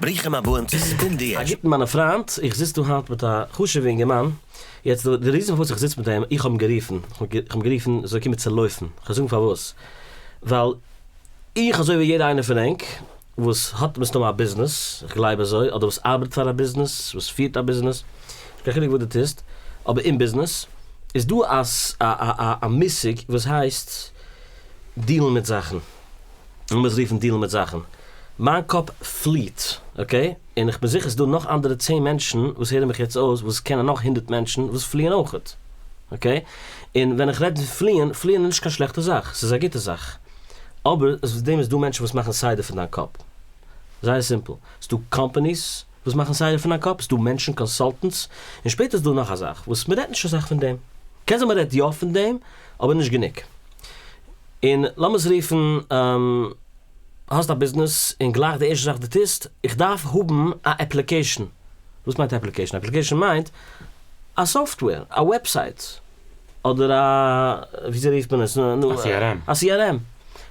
ברוכים הבאים צו Spin the א Edge. גוטן מיינע פריינט, איך זיץ דא היינט מיט א חשוב'ע אינגערמאן, יעצט די reason פארוואס איך זיץ מיט אים, איך האב אים גערופן, איך האב אים גערופן ער זאל קומען צו לויפן, כ'וועל זאגן פארוואס, ווייל איך אזוי ווי יעדער איינער פון ענק וואס האט מסתמא א ביזנעס, איך גלייב אזוי, אדער וואס ארבעט פאר א ביזנעס, וואס פירט א ביזנעס, נישט קיין חילוק וואס דו טוסט, אבער אין ביזנעס איז דא א מושג וואס הייסט deal ן מיט זאכן. לאמיר עס רופן deal ן מיט זאכן. מיין קאפ פליעט, okay? און איך בין זיכער ס'איז דא נאך אנדערע צען מענטשן וואס הערן מיך יעצט אויס וואס קענען נאך הונדערט מענטשן וואס פליען אויכעט, okay? און ווען איך רעד פון פליען, פליען איז נישט קיין שלעכטע זאך, ס'איז א גוטע זאך. אבער אויף דעם איז דא מענטשן וואס מאכן סדר פון דיין קאפ. זייער simple. ס'איז דא companies וואס מאכן סדר פון דיין קאפ, ס'איז דא מענטשן consultants, און שפעטער איז דא נאך א זאך וואס מ'רעדט נישט אסאך פון דעם. קען זיין מ'רעדט יא פון דעם, אבער נישט גענוג. און לאמיר עס רופן, האסט א ביזנעס און גלייך די ערשטע זאך דו טוסט, איך דארף האבן א application. וואס מיינט application? Application מיינט א software, א website, אדער א, וויאזוי רופט מען עס? א CRM. א CRM.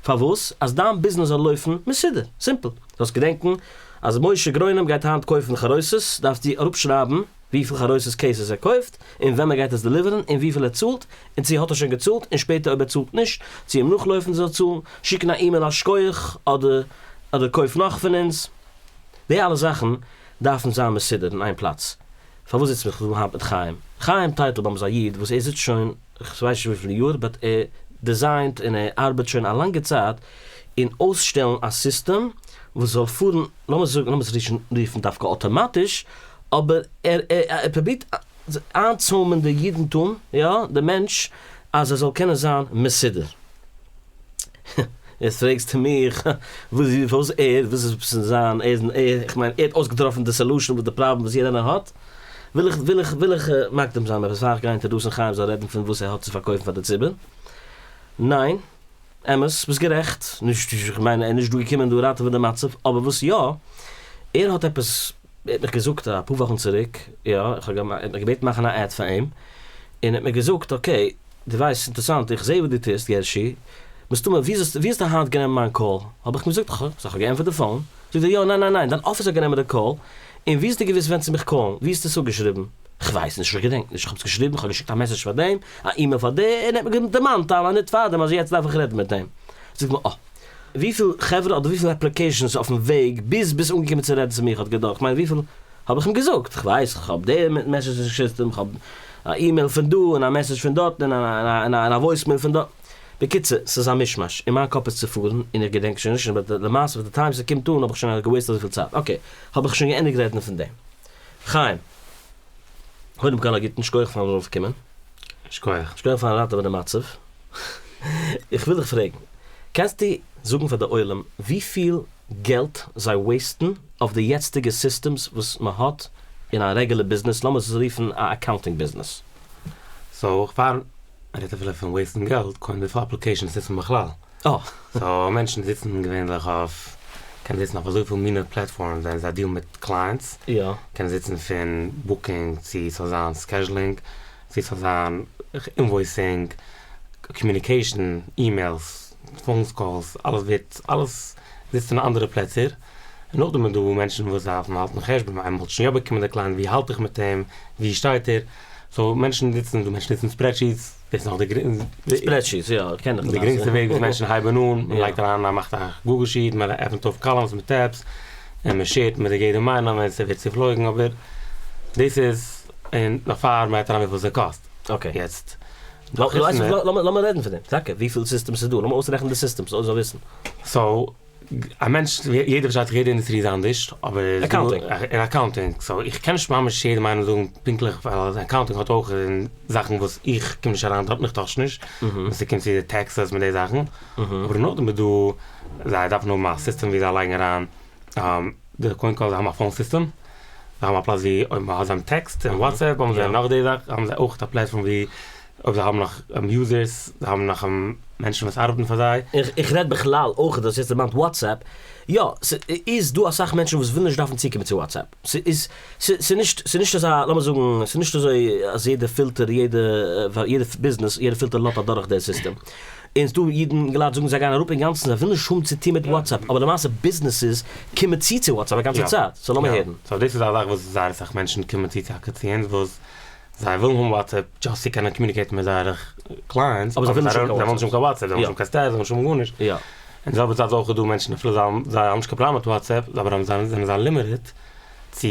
פארוואס? אז דיין ביזנעס זאל לויפן מסודר. Simple. זאלסט געדענקן אז משה גרוינעם גייט היינט קויפן חרוסת, דארפסטו אראפשרייבן וויפיל חרוסת cases ער קויפט, און ווען מען גייט עס deliver ן, און וויפיל ער צאלט, און צו האט ער שוין געצאלט, און שפעטער אויב ער צאלט נישט, צו אים נאכלויפן זאל צאלן, שיקן א אימעיל א שקויעך, אדער אדער קויף נאך פון אונז. די אלע זאכן דארפן זיין מסודר אין איין פלאץ. פארוואס זיצט מיך דא היינט מיט חיים? חיים טייטלבוים איז א איד וואס ער זיצט שוין כ'ווייס נישט וויפיל יאר, but ער design ט און ער ארבעט שוין א לאנגע צייט אין אויסשטעלן א סיסטעם וואס זאל פארן, לאמיר זאגן, לאמיר עס נישט רופן דווקא אטאמאטיש, אבער ער ער פרובירט איינצוימען די אידנטום, יא, די מענטש, אז ער זאל קענען זיין מסודר. יעצט פרעגסטו מיך וואס פארוואס ער, וואס איז עפעס אין זיין, ער איז ער, איך מיין ער האט אויסגעטראפן די solution וואס די פראבלעם וואס יעדער איינער האט, וויל איך וויל איך וויל איך מקדים זיין עפעס פאר איך גיי introduce ן חיים זאל רעדן פון וואס ער האט צו פארקויפן פאר די ציבור. ניין, אמת, ביסט גערעכט, נישט איך מיין ער איז נישט דא געקומען דא ראטעווען די מצב, אבער וואס יא, ער האט עפעס, ער האט מיך געזאגט אפאר וואכן צוריק, יא, איך האב ער האט מיך געבעטן מאכן א ad פאר אים, און ער האט מיר געזאגט okay, דו ווייסט, ס'אינטערעסאנט, איך זעה וואס דו טוסט, גערשי, מסתמא, ווי האסטו היינט גענומען מיין call? האב איך אים געזאגט, כ'האב כ'האב געענטפערט די phone. זאגט ער, יא, ניין, ניין, ניין, דיין אפיס האט גענומען די call, און ווי האסטו געוואוסט ווען צו מיך call ן? ווי האסטו עס אפגעשריבן? כ'ווייס נישט, כ'געדענק נישט, כ'האב עס געשריבן, כ'האב געשיקט א message פאר דעם, א אימעיל פאר דער, און ער האט מיר דערמאנט א מינוט פארדעם אז יעצט דארף איך רעדן מיט אים. זאגט מיר, אה. וויפיל חברה אדער וויפיל applications אויפן וועג ביז ביסט אנגעקומען צו רעדן צו מיך האט געדויערט? כ'מיין וויפיל האב איך אים געזאגט? כ'ווייס, כ'האב די messaging system, כ'האב א אימעיל פון דא און א message פון דארט און א voicemail פון דארט. בקיצור, ס'איז א מישמאש, אין מיין קאפ איז צופארן און איך געדענק שוין נישט, אבער למעשה ווען די time ס'קומט אן האב איך שוין גע waste ט אזויפיל צייט. Okay, האב איך שוין געענדיגט רעדן פון דעם. חיים, קודם כל א גוטן שכוח פארן ארויפקומען. שכוח. שכוח פארן ראטעווען די מצב. איך וויל דיך פרעגן, קענסטו זאגן פאר די עולם וויפיל געלט זיי waste ן אויף די יעצטיגע systems וואס מען האט אין א רעגולער ביזנעס, לאמיר עס רופן א accounting ביזנעס? So פאר מ'רעדט אפילו פון waste ן געלט, קודם וויפיל applications נוצט מען בכלל? אה. So מענטשן זיצן געווענליך אויף, קענען זיצן אויף אזויפיל מינע platforms ווען זיי deal ן מיט clients, יא. קענען זיצן פון booking צו ס'זאל זיין scheduling, צו ס'זאל זיין invoicing, communication, emails, phones calls, אלעס ווערט, אלעס זיצט אין אנדערע פלעצער, און נאכדעם איז דא מענטשן וואס דארפן האלטן חשבון, איינמאל מ'האט שוין יא באקומען די client, ווי האלט איך מיט אים, ווי שטייט ער, so מענטשן זיצן, דא מענטשן נוצן spreadsheets, דאס איז נאך די spreadsheets, יא, איך קען די גרינגסטע וועג וואס מענטשן הייבן אן, מען לייגט אריין, מען מאכט א Google Sheet, מען עפנט אויף columns מיט tabs, און מען share ט מיט יעדעם איינעם און ס'ווערט צופלויגן, אבער דאס איז און נאך פאר מען רעדט אריין וויפיל ס'קאסט. Okay. יעצט. לאמיר רעדן פון דעם, טאקע, וויפיל systems איז דא, לאמיר אויסרעכענען די systems, אויב זאל וויסן. So, א מענטש, יעדער פארשטייט זיך יעדע אינדוסטרי איז אנדערש, אבער. Accounting. אין accounting, so איך קען נישט ממש יעדעם איינעם זאגן פונקטליך ווייל accounting האט אויך זאכן וואס איך קום נישט אריין דארט און איך touch נישט, ווען ס'קומט צו די taxes מיט די זאכן, אבער נאכדעם איז דא, זיי דארפן האבן א סיסטעם ווי זיי לייגן אריין די קודם כל זיי האבן א phone system, זיי האבן א פלאץ ווי אויב מען האט זיי טעקסט און WhatsApp האבן זיי נאך די זאך, האבן זיי אויך א platform ווי אויב זיי האבן נאך users, זיי האבן נאך מענטשן וואס ארבעטן פאר זיי. איך רעד בכלל אויך דאס יעצט דערמאנט WhatsApp, יא ס'איז דא אסאך מענטשן וואס ווילן נישט דארפן צוקומען צו WhatsApp, ס'איז ס'נישט ס'נישט אזא לאמיר זאגן ס'נישט אזוי אז יעדע פילטער יעדע יעדע ביזנעס יעדע פילטער לאזט אדורך די סיסטעם. און ס'דא אידן אינגעלייט זאגן זיי גייען אראפ אינגאנצן זיי ווילן נישט האבן צו טון מיט וואטסעפפ אבער למעשה ביזנעסעס קומען צו צו וואטסעפפ א גאנצע צייט סאו לאמיר הערן. סאו דאס איז א זאך וואס זייער אסאך מענטשן קומען צו טאקע צו אונז וואס זיי ווילן האבן וואטסעפפ דזשאסט צו קענען קאמיוניקעיטן מיט זייערע קלייענטס אבער זיי ווילן נישט האבן קיין וואטסעפפ זיי ווילן נישט האבן קיין סטעטוס זיי ווילן נישט האבן גארנישט. און די זעלבע צייט איז אויך דא מענטשן אפילו זיי האבן נישט קיין פראבלעם מיט וואטסעפפ אבער זענען זיי לימיטעד צו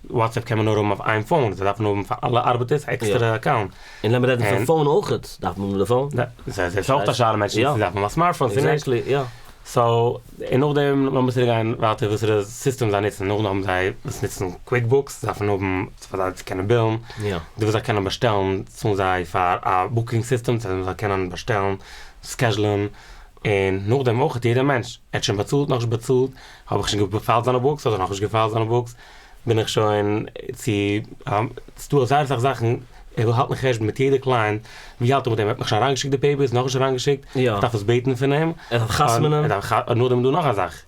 וואטסעפפ קען מען נאר האבן אויף איין phone, זיי דארפן האבן פאר אלע ארבעטערס א עקסטערע account. און לאמיר רעדן פון phone אויכעט, דארף מען האבן די phone? דאס איז אויך א שאלה מענטשן צו דארפן האבן א smartphone צו נישט. Exactly, יא. So, און נאכדעם לאמיר צוריק גיין ווייטער וואסערע סיסטעם זיי נוצן, נאכדעם האבן זיי וואס נוצן QuickBooks, זיי דארפן האבן פאר זיי צו קענען בילן, די וואס זיי קענען באשטעלן צאלן זיי פאר א booking system צו זיי קענען באשטעלן, schedule ן, און נאכדעם אויך יעדער מענטש, ער האט שוין באצאלט נאכנישט באצאלט, האב איך שוין געפיילט זיינע books אדער נאכנישט געפיילט זיינע books, בין איך שוין צו, ס'דא זייער אסאך זאכן, ער וויל האלטן חשבון מיט יעדע קליינט, ווי האלט ער מיט דעם, ער האט מיך שוין אריינגעשיקט די papers, נאכנישט אריינגעשיקט, איך דארף עס בעטן פון אים, ער דארף חתמ'נען, נאכדעם איז דא נאך א זאך,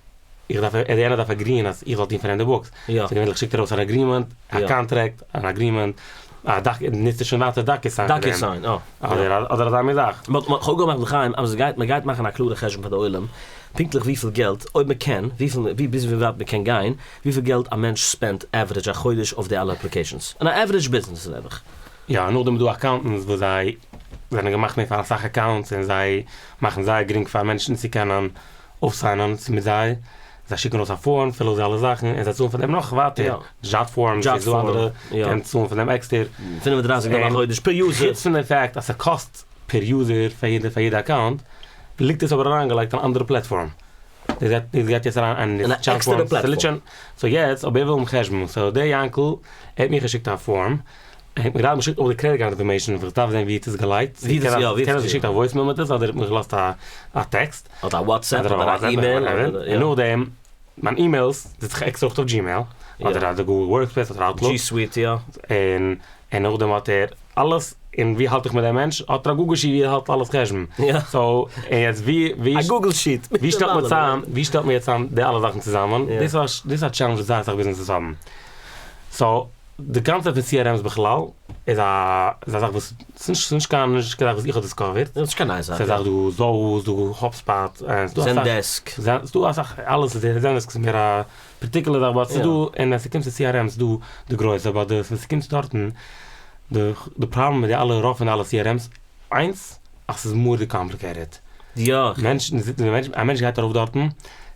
איך דארף, יענער דארף agree ען אז איך זאל טון פאר אים די books, so געווענליך שיקט ער ארויס אן agreement, א contract, אן agreement, א דאק, נוצט ער שוין ווייטער DocuSign פאר דעם, DocuSign, אה. אדער אזא מין זאך. מ'האט אפגעמאכט לחיים אז מ'גייט מאכן א קלארע חשבון פאר די עולם, פונקטליך וויפיל געלט, אויב מ'קען, וויפיל, ביז ווי ווייט מ'קען גיין, וויפיל געלט א מענטש spend ט average א חודש אויף די אלע applications, אין א average ביזנעס רעד איך. יא, נאכדעם איז דא accountants וואס זיי זענען געמאכט מער פאר אסאך accounts און זיי מאכן זייער גרינג פאר מענטשן צו קענען אויפסיינען מיט זיי, זיי שיקן ארויס א form, פיל אויס די אלע זאכן און זיי צאלן פאר דעם נאך ווייטער, JotForm, ס'איז דא אנדערע, קען צאלן פאר דעם עקסטער. 35 דאלער א חודש פער user. חוץ פון די fact אז ס'קאסט פער user פאר יעדע פאר יעדע account, ליגט עס אבער אריינגעלייגט אין אן אנדערע platform. דאס גייט דאס גייט יעצט אריין אין א עקסטערע platform. So יעצט אויב ער וויל האבן חשבון, so דער יענקל, ער האט מיר געשיקט א form, ער האט מיר גראדע געשיקט אויך די credit card information, איך דארף זען ווי האט עס געלייגט, ווי דאס יא, ווי קען ער געשיקט א voicemail מיט עס אדער האט מיר געלאזט א א טעקסט. אדער א WhatsApp אדער א אימעיל. און נאכדעם, מיין emails זיץ איך עקסטער אויך אויף Gmail, אדער אדער Google Workspace אדער Outlook. G Suite יא. און און נאכדעם האט ער אלעס, און ווי האלט איך מיט דעם מענטש, האט ער א Google Sheet ווי ער האלט אלעס חשבון. So, און יעצט ווי ווי א Google Sheet. ווי שטעלט מען צוזאם, ווי שטעלט מען יעצט צוזאם די אלע זאכן צוזאמען, דאס איז דאס איז א challenge וואס זייער אסאך ביזנעסעס האבן. So, די קאנצעפט פון CRMs בכלל איז א איז א זאך וואס ס'איז נישט קיין נישט קיין זאך וואס איך האב discovered. ס'איז נישט קיין נייע זאך. ס'איז א זאך דא Zoho, ס'דא HubSpot, ס'דא אסאך. Zendesk. ס'דא אסאך, אלעס איז Zendesk איז מער א particular זאך but ס'איז דא, און ווען ס'קומט צו CRM איז דא די גרויסע but ווען ס'קומט צו דארטן די די פראבלעם מיט די אלע רוב פון די אלע CRMs איינס אז ס'איז מורא'דיג complicated. יא. מענטשן זיצן א מענטש גייט ארויף דארטן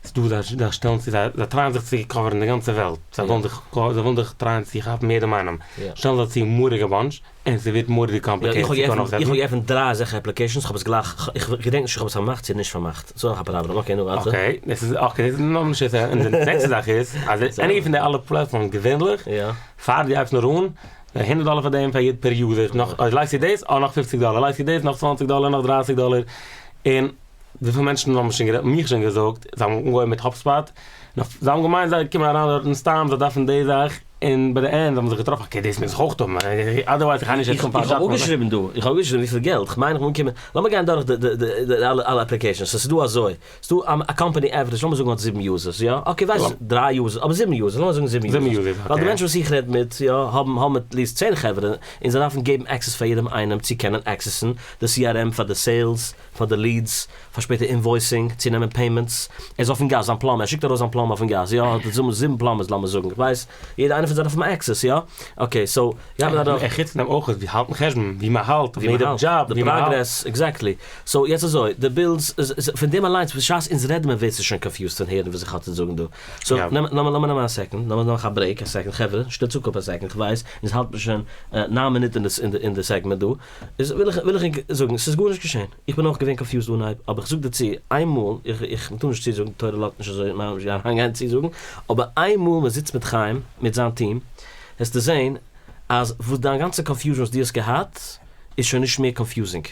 ס'איז דא זיי שטעלן צו זיי זיי try ען זיך צו cover ן די גאנצע וועלט זיי ווילן דיך זיי ווילן דיך try ען צו כאפן יעדעם איינעם שטעלן זיי צו מורא'דיגע bunch און ס'ווערט מורא'דיג complicated צו קענען אויפסעטן. איך האב געעפנט דריי אזעלכע applications, כ'האב עס גלייך, איך געדענק נישט איך האב עס פארמאכט צו נישט פארמאכט, ס'איז נאך א פראבלעם, okay נו ווייטער. Okay, דאס איז okay, דאס איז נאכנישט יעצט, און די נעקסטע זאך איז, אז any פון די אלע platforms געווענליך, פאר דו הייבסט נאר אן, הונדערט דאלער פאר דעם פאר יעדע פער user, נאך אויב לייגסטו דאס, אה נאך פופציג דאלער, לייגסטו דאס נאך צוואנציג דאלער, נאך דרייסיג דאלער, און וויפיל מענטשן האבן שוין גערעדט, מיך שוין געזאגט, זיי האבן אנגעהויבן מיט HubSpot, זיי האבן געמיינט זיי קומען אריין דארטן סתם זיי דארפן די זאך, און ביי די end האבן זיך געטראפן okay דאס מוז איך אויך האבן, otherwise איך גיי נישט יעצט איך האב אפגעשריבן דא, איך האב אפגעשריבן וויפיל געלט, כ'מיין איך בין אנגעקומען, לאמיר גיין דורך די אלע applications, ס'איז דא אזוי, ס'איז דא א company average לאמיר זאגן האט זיבן users יא, okay ווייסט דריי users, אבער זיבן users, לאמיר זאגן זיבן users, ווייל די מענטשן וואס איך רעד מיט יא האבן האבן at least צען חברה, און זיי דארפן געבן access פאר יעדעם איינעם צו קענען access ן די CRM פאר די sales, פאר די leads, פאר שפעטער invoicing, צו נעמען payments, ער איז אויפן גאס, זיין plumber, ער שיקט ארויס זיין plumber אויפן גאס, יא, האט ער זיבן plumbers לאמיר זאגן, איך ווייס, יעדע איינער פון זיי דארף האבן access, יא? Okay, so, גייט מען אדורך. און חוץ פון דעם אויך ווי האלטן חשבון, ווי מען האלט, ווי מען האלט, די progress, exactly. So, יעצט אזוי, די bills, פון דעם אליינס, בשעת אונז רעדן מען ווערט זיך שוין confused פון הערן וואס איך האב צו זאגן דא. So, לאמיר נעמען א second, לאמיר נאך א break, א second, חברה, שטעלטס אפ א second, איך ווייס, אונז האלט מיר שוין ניין מינוט אין די segment דא. איז וויל איך וויל איך ענק זאגן, ס'איז גארנישט געשען, איך בין אויך געווען confused אנהייב, אבער איך זאג דיר צו, איינמאל, איך איך מ'טאר נישט צוזאגן, די תורה לאזט נישט אזוי ממש אריינגיין צוזאגן, אבער איינמאל מ'זיצט מיט חיים, מיט זיין team, וועסטו זען אז וואס דיין גאנצע confusion וואס דו האסט געהאט, איז שוין נישט מער confusing.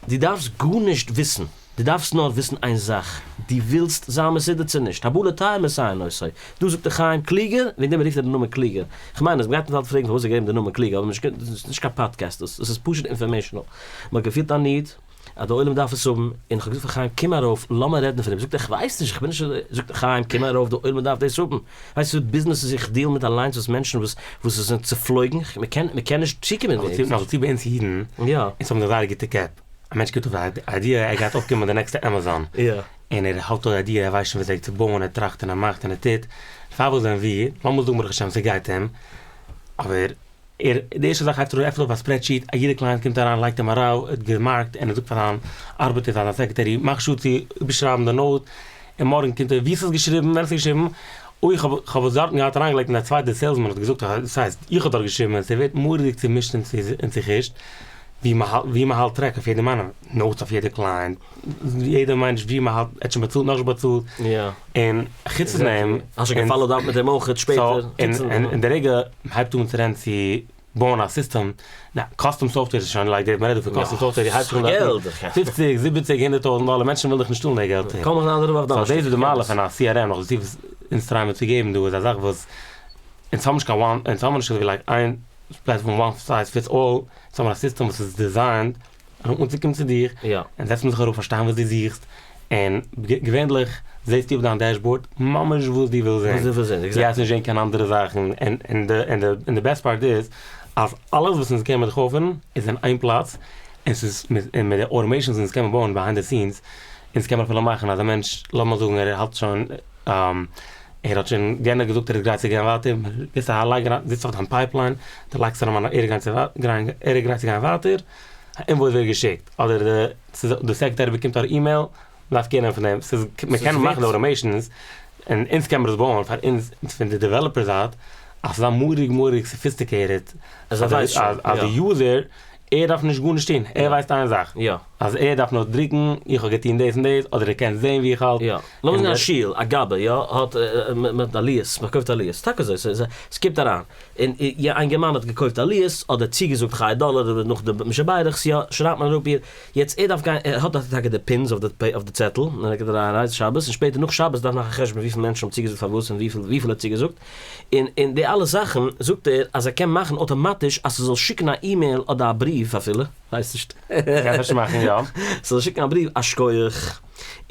דו דארפסט גארנישט וויסן. דו דארפסט נאר וויסן איין זאך, דו ווילסט זיין מסודר צו נישט, הבא לטהר מסייעין אותו. דא זאגט דער חיים קלוגער, וועגן דעם רופט ער די נאמען קלוגער. כ'מיין אז מ'גייט נישט פרעגן פארוואס זיי געבן די נאמען קלוגער, אבער נישט דאס איז נישט קיין פאדקעסט דאס, דאס איז פשוט informational. מ'האט געפילט א need אז די עולם דארף עס האבן, און כ'האב געזאגט פאר חיים קום ארויף לאמיר רעדן פון דעם, זאגט ער כ'ווייס נישט, כ'בין נישט אזוי, זאגט ער חיים קום ארויף די עולם דארף דאס האבן, ווייסט וויפיל ביזנעסעס איך deal מיט אליינס וואס מענטשן וואס וואס זענען צופלויגן, מ'קען מ'קען נישט צוקומען. נאכדערצו ביי אונז אידן, אונז האבן דאך זייער גוטע קעפ. א מענטש קומט אויף א idea ער גייט אויפקומען די נעקסטע Amazon, און ער האלט אן idea ער ווייסט שוין וויאזוי צו בויען ער טראכט און ער מאכט און ער טוט, פארוואס זענען ווי, לאמיר זאגן ברוך השם ס'גייט אים, אבער ער די ערשטע זאך הייבט ער אן עפענט אויף א spreadsheet א יעדע client קומט אריין לייגט אים ארויף ער האט געמארקט און ער זאגט פאר זיין ארבעטער פאר זיין secretary מאך sure צו איבערשרייבן די note און מארגן קומט ער ווי האסט עס געשריבן ווען האסט עס געשריבן אוי איך האב איך האב עס דארטן געהאט אריינגעלייגט און א צווייטער salesman האט געזאגט אז דאס הייסט איך האב דארט געשריבן און ס'ווערט מורא'דיג צומישט און צוחישט ווי מ'האלט ווי מ'האלט track אויף יעדעם איינעם notes אויף יעדע client יעדער מענטש ווי מ'האלט ער האט שוין באצאלט נאכנישט באצאלט און חוץ פון דעם האסט שוין גע followed up מיט אים אויך שפעטער און די רגע מ'הייבט אן צו רעדן צו בויען א סיסטעם, נא, custom software איז שוין like די, מ'רעדט דא פון custom software, די הייבט זיך אן דארטן פופציג, זיבעציג, הונדערט טויזנט דאלער, מענטשן ווילן דאך נישט צאלן די געלט. so דאס איז די מעלה פון א CRM, נאך דערצו וואס אונז try מיר צו געבן דא איז א זאך וואס אונז האבן נישט קיין one, אונז האבן נישט אזויווי like איין platform one size fits all, אונז האבן א סיסטעם וואס איז designed אנצוקומען צו דיר, און זעצט מען זיך אראפ פארשטיין וואס דו זוכסט, און געווענליך זעסטו אויף דיין dashboard ממש וואס דו ווילסט זען, דו גייסט נישט זען קיין אנדערע זאכן, און די best part איז אז אלעס וואס אונז קען מיר דיך offer ן איז אין איין פלאץ, און ס'איז מיט די automations אונז קען מען בויען behind the scenes, אונז קען מען אפילו מאכן אז א מענטש לאמיר זאגן ער האלט שוין ער האט שוין יענער געזאגט ער איז גרייט צו גיין ווייטער, גיבסט א לייג אריין, זיצט אויף דיין pipeline, דו לייגסט אריין ער איז גרייט צו גיין ווייטער, א invoice ווערט געשיקט, אדער די secretary באקומט א אימעיל, מ'דארף care נעמען פון דעם, ס'איז מ'קען מאכן די automations, און אונז קען מען עס בויען פאר אונז פון די developer זייט, אז ס'זאל זיין מורא'דיג מורא'דיג sophisticated, אז די user ער דארף נישט גארנישט טון, ער ווייסט איין זאך, אז ער דארף נאר דרוקן איך האב געטון דאס און דאס, אדער ער קען זען ווי איך האלט. יא, לאמיר זאגן א שול, א גבאי, יא, האט מיט עליות, מען קויפט עליות, טאקע אזוי, ס'קומט אריין, און יא א אינגערמאן האט געקויפט עליות, אדער צוגעזאגט חי דאלער נאך די מי שבירך'ס, יא, שרייבט מען אראפ איר, יעצט ער דארף גיין, ער האט דאך טאקע די pins אויף די צעטל, און ער גייט אריין רייז שבת, און שפעטער נאך שבת דארף מאכן א חשבון וויפיל מענטשן האבן צוגעזאגט פארוואס און וויפיל ער האט צוגעזאגט, און און די אלע זאכן זאגט ער אז ער קען מאכן אויטאמאטיש אז ס'זאל שיקן א אימעיל אדער א בריוו אפילו, כ'ווייס נישט. קענסט אפשר מאכן יא. ס'זאל שיקן א בריוו א שכוח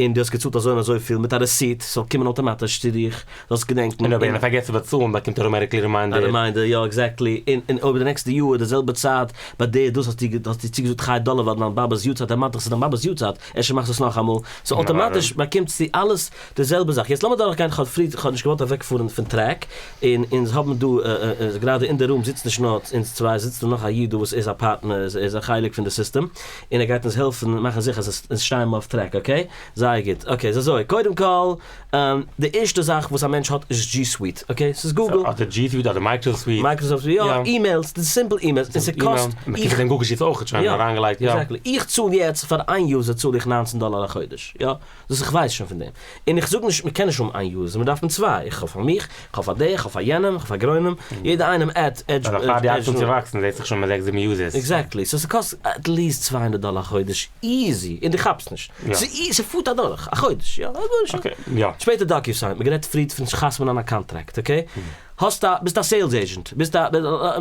און דו האסט געצאלט אזוי און אזויפיל מיט א receipt ס'זאל קומען אויטאמאטיש צו דיך זאלסט געדענקן. און אויב איינער פארגעסט צו באצאלן באקומט ער automatically reminder. א reminder יא exactly און און אויב די נעקסטע יאר די זעלבע צייט ביי די דאס האסטו האסטו צוגעזאגט חי דאלער ווייל דיין באבע'ס יארצייט דערמאנט דיך ס'איז דיין באבע'ס יארצייט אפשר מאכסטו עס נאכאמאל so אויטאמאטיש באקומסטו אלעס די זעלבע זאך. יעצט לאמיר דורכגיין, כ'האב פריער, כ'האב נישט געוואלט אוועקפארן פון track, און אונז האבן דא, גראדע אין די room זיצט נישט נאר אונז צוויי, זיצט דא נאך א איד דא וואס איז א partner, איז איז א חלק פון די סיסטעם, און ער גייט אונז העלפן מאכן זיכער אז אונז שטייען מיר אויף track, okay? זייער גוט. okay, איז אזוי, קודם כל, די ערשטע זאך וואס א מענטש האט איז G Suite, okay? ס'איז Google. אדער G Suite אדער Microsoft Suite. Microsoft Suite, יא, emails, די simple emails, און ס'קאסט, איך. מ'קען Google Sheets אויך שוין אריינגעלייגט, יא. exactly. איך צאל יעצט פאר איין user צאל איך 19 דאלאר א חודש, יא? דאס איך ווייס שוין פון דעם. און איך זאג נישט, מ'קען נישט האבן איין user, מ'דארף האבן צוויי. איך האב פאר מיך, איך האב פאר דיך, איך האב פאר יענעם, איך האב פאר גרוינעם, יעדער איינעם עט עט. ווייל פאר די הייבט אן צו וואקסן זעהט זיך שוין מיט זעקס זיבן users. exactly. so ס'קאסט at least 200 דאלער א חודש, easy. און דו כאפסט נישט. ס'פארט אדורך א חודש. יא, okay, יא. שפעטער DocuSign, מ'גערעדט פריער פון חתמ'נען א contract, okay? האסט א, ביסט א sales agent, ביסט א,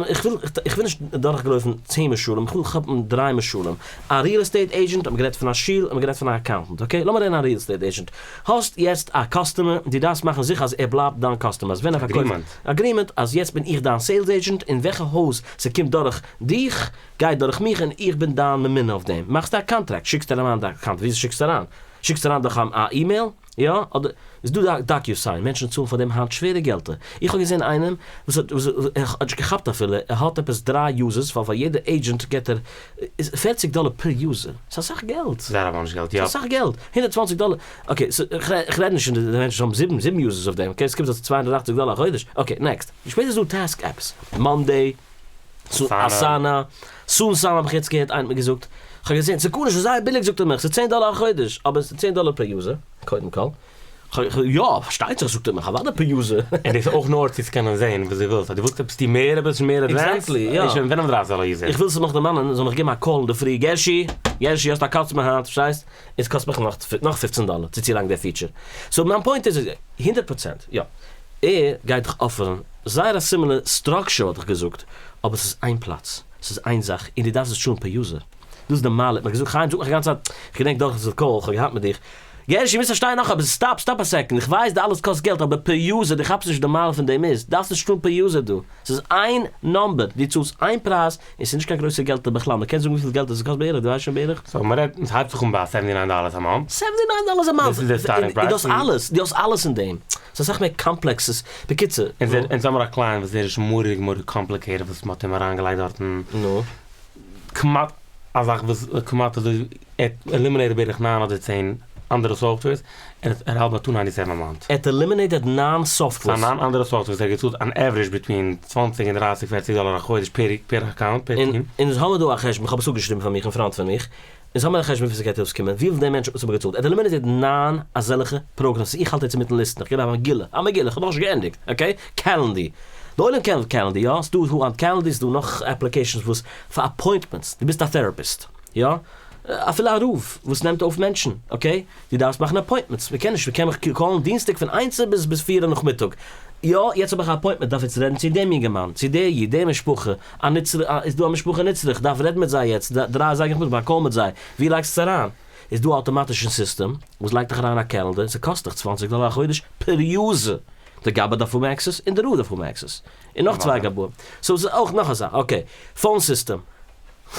איך וויל, איך וויל נישט דורכלויפן 10 משלים, איך וויל כאפן דריי משלים. א real estate agent, האט מען גערעדט פון א שול, האט מען גערעדט פון א accountant, okay? לאמיר רעדן א real estate agent. האסט יעצט א customer, דו דארפסט מאכן זיכער אז ער בלייבט דיין customer, אז ווען ער פארקויפט, agreement. agreement, אז יעצט בין איך דיין sales agent, און וועלכע הויז ס'קומט דורך דיך, גייט דורך מיך, און איך בין דיין ממונה אויף דעם. מאכסטו א contract, שיקסט אריין דיין account, וויאזוי שיקסטו אריין? שיקסט אריין דורך א אימעיל? יא, אדער איז דא DocuSign, מענטשן צאלן פאר דעם היינט שווערע געלטער. איך האב געזען איינעם וואס האט, וואס ער האט נישט געכאפט אפילו, ער האט עפעס דריי users, ווייל פאר יעדע agent געט ער 40 דאלער פער user. ס'איז אסאך געלט. זייער א bunch געלט, יא. ס'איז אסאך געלט. 120 דאלער. okay, so איך רעד נישט פון די מענטשן וואס האבן זיבן users אויף דעם, okay, ס'קומט אויס 280 דאלער א חודש. okay, next. שפעטער איז דא task apps. Monday, Asana, SoonSign האב איך יעצט געהערט, איינער האט מיר געזאגט, כ'האב געזען, ס'איז גארנישט, ס'איז זייער ביליג זאגט ער מיך, ס'איז 10 דאלער א חודש, אבער ס'איז 10 דאלער פער user, קודם כל. יא, פארשטייט זיך זאגט ער מיך, אוודאי פער user. און דאס איז אויך נאר צו קענען זען וואס דו ווילסט, אז דו ווילסט עפעס טון מער, עפעס מער advanced, exactly, יא. איז שוין 35 דאלער user. איך וויל ס'זאל מיך דערמאנען, זאל מיך געבן א call אינדערפרי, גערשי, גערשי האסט א customer היינט, פארשטייסט? עס קאסט מיך נאך 15 דאלער צו צולייגן די feature. so מיין point איז, 100%, יא, ער גייט דיך offer ן זייער א similar structure וואלט איך געזאגט, אבער ס'איז איין פלאץ, ס'איז איין זאך, און דו דארפסט עס צאלן פער user. דאס איז די מעלה, האט מיר געזאגט, חיים זאגט מיך די גאנצע צייט, איך געדענק דורך די call איך האב געהאט מיט דיך, גערשי, מוזט פארשטיין נאך עפעס, סטאפ, סטאפ א סעקאנד, איך ווייס די אלעס קאסט געלט, אבער פער יוזער, דו כאפסט נישט וואס די מעלה פון דעם איז, דארפסט נישט צאלן פער יוזער דא, ס'איז איין נאמבער, דו צאלסט איין פרייז, און ס'איז נישט קיין גרויסע געלטער בכלל, מ'קען זאגן וויפיל געלט עס קאסט בערך, דו ווייסט שוין בערך? סאו מ'רעדט, ס'הייבט זיך אן ביי סעווענטי ניין דאלערס א מאנט. סעווענטי ניין דאלערס א מאנט! דאס איז די סטארטינג פרייז. און דו האסט אלעס, דו האסט אלעס אין דעם. ס'איז אסאך מער קאמפלעקס, ס'איז, בקיצור. אונז האמיר א קלייענט וואס ער איז מורא'דיג מורא'דיג קאמפליקעיטעד וואס מ'האט אים אריינגעלייגט דארטן. נו. כמעט א זאך וואס כמעט אזוי, ער האט עלימינעיטעד בערך ניין אדער צען אנדערע סאפטוועירס, ער האלט ביי טו ניינטי סעווען א מאנט. ער האט עלימינעיטעד ניין סאפטוועירס. סא ניין אנדערע סאפטוועירס, ער האט געצאלט אן עווערידזש ביטווין צוואנציג און דרייסיג פערציג דאלער א חודש פער פער אקאונט פער און טיעם. אונז האמיר דא א חשבון, איך האב עס אפגעשריבן פאר מיך אין פראנט פון מיך, אונז האמיר א חשבון וויפיל ס'גייט אויסקומען, וויפיל דער מענטש האט מסתמא געצאלט, ער האט עלימינעיטעד ניין אזעלכע פראגרעמס, איך האלט יעצט אינמיטן ליסטן, איך געב א מגילה, א מגילה, איך האב נאכנישט געענדיגט, אקעי, קעלענדי, די עולם קען קעלענדי, יא? ס'דא היינט קעלענדי, ס'דא נאך אפליקעישאנס וואס פאר אפוינטמענטס, דו ביסט א טעראפיסט, יא? אפילו א רב וואס נעמט אויף מענטשן, אקעי? דו דארפסט מאכן אפוינטמענטס, מען קען נישט, מען קען מיך קאלן דינסטאג פון איינס ביז ביז פיר נאכמיטאג, יא, יעצט האב איך א אפוינטמענט, דארף יעצט רעדן צו דעם יונגערמאן, צו דער איד, דער משפחה, א נצרך, איז דא א משפחה נצרך, דארף רעדן מיט זיי יעצט, דריי אזייגער נאכמיטאג, מאך א קאל מיט זיי, ווי לייגסטו עס אריין? איז דא א אטאמאטישן סיסטעם וואס לייגט דיך אריין א קעלענדער, ס'קאסט דיך צוואנציג דאלער א חודש פער יוזער, די גבאי דארף האבן עקסעס און די רב דארף האבן עקסעס, און נאך צוויי גבאים, סאו ס'איז אויך נאך א זאך, אקעי, פאון סיסטעם,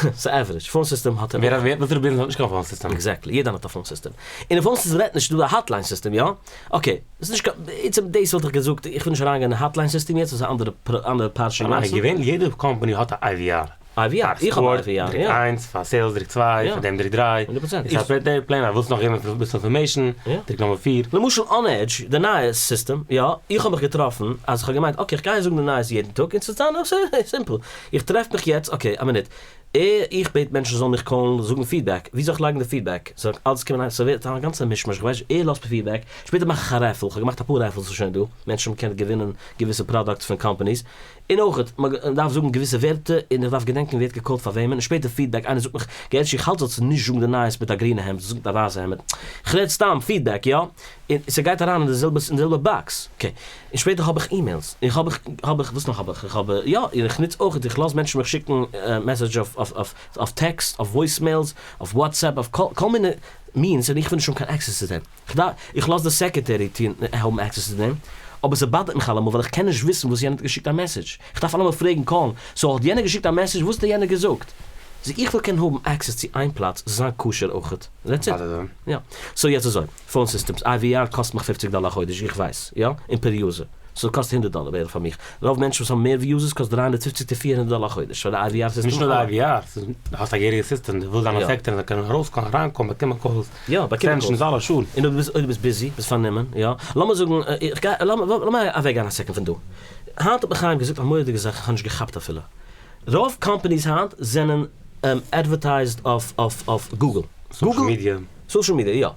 ס'איז עווערידזש, פאון סיסטעם האט ער ווער ווער וואסערע ביזנעס האט נישט קיין פאון סיסטעם? עקזעקטלי, יעדער האט א פאון סיסטעם, און די פאון סיסטעם רעדט נישט, ס'איז דא א האטליין סיסטעם יא? אקעי, ס'איז נישט קיין, עצם דאס וואלט איך געזאגט, איך וויל נישט אריינגיין אין האטליין סיסטעם יעצט, דאס איז א אנדערע אנדערע פרשה אינגאנצן. ניין, געווענליך יעדע קאמפאני האט א IVR. IVR, איך האב א IVR, יא. דריק איינס, פאר סעילס דריק צוויי, פאר דעם דריק דריי, הונדערט פראצענט. איז א דעי פלען אז ווילסט נאך געבן אביסל אינפארמעישן, דריק נומער פיר. למשל אן עדזש, די נייעס סיסטעם, יא, איך האב מיך געטראפן אז איך האב געמיינט אקעי איך גיי זאגן די נייעס יעדן טאג און ס'וועט זיין סימפל, איך טרעף מיך יעצט, אקעי א מינוט, איך בעט מענטשן זאלן מיך קאלן זאגן פידבעק, ווי זאל איך לייגן די פידבעק? זאל אלעס קומען איינס, ס'ווערט א גאנצע מישמאש, איך ווייס נישט, ער לאזט מיר פידבעק, שפעטער מאך איך א רעפעל, איך האב געמאכט אפאר רעפעלס איז שוין דא, מענטשן האבן געקענט געווינען געוויסע פראדאקטס פון קאמפאניס, און אויך, מען דארף זאגן געוויסע ווערטער, און איך דארף געדענקען ווער האט געקאלט פאר וועמען, און שפעטער פידבעק, איינער זאגט מיך, גערשי איך האלט זאלסט נישט זאגן די נייעס מיט א גרינע העמד, זאג מיט א ווייסע העמד, כ'רעד סתם פידבעק, יא? און ס'גייט אריין אין די זעלבע אין די זעלבע באקס, אקעי, און שפעטער האב איך אימעילס, און האב איך האב איך וואס נאך האב איך, איך האב יא, און איך נוץ אויך, איך לאז מענטשן מיך שיקן מעסעדזש אויף אויף אויף אויף טעקסט, אויף וואויסמעילס, אויף וואטסעפפ, אויף כל כל מיני מינס, און איך וויל נישט האבן קיין עקסעס צו דעם, איך דארף, איך לאז די סעקערטערי טון האבן עקסעס צו דעם, אבער ס'באדערט מיך אלעמאל ווייל איך קען נישט וויסן וואס יענער האט געשיקט א מעסעדזש, איך דארף אלעמאל פרעגן קאלן, סאו האט יענער געשיקט א מעסעדזש, וואס האט יענער געזאגט? סאו איך וויל קענען האבן עקסעס צו איין פלאץ, זאל זיין כשר אויכעט, דעטס איט. יא. סאו יעצט אזוי, פאון סיסטעמס, IVR קאסט מיך פופציג דאלער א חודש, איך ווייס, יא, און פער יוזער. סאו קאסט הונדערט דאלער בערך פאר מיך. רוב מענטשן וואס האבן מער ווי יוזערס קאסט דרײַ הונדערט פֿופֿציק צו פֿיר הונדערט דאלער א חודש פאר די IVR סיסטעם. נישט נאר די IVR, ס'איז דו האסט א געהעריגע סיסטעם, דו ווילסט זיין א סעקטער זאל קענען ארויסקאלן אריינקאלן באקומען קאלס, יא, באקומען קאלס. עקסטענשאנס אלע שעה'ן. און אויב דו ביסט אויב דו ביסט ביזי, ביסט פארנומען, יא, לאמיר זאגן, איך גיי, לאמיר אוועקגיין א סעקונד פון דא. היינט האט מיר חיים געזאגט א מורא'דיגע זאך, איך האב נישט געכאפט אפילו. רוב קאמפאניס היינט זענען אדווערטייזד אויף אויף אויף גוגל. סאושעל מידיע. סאושעל מידיע יא.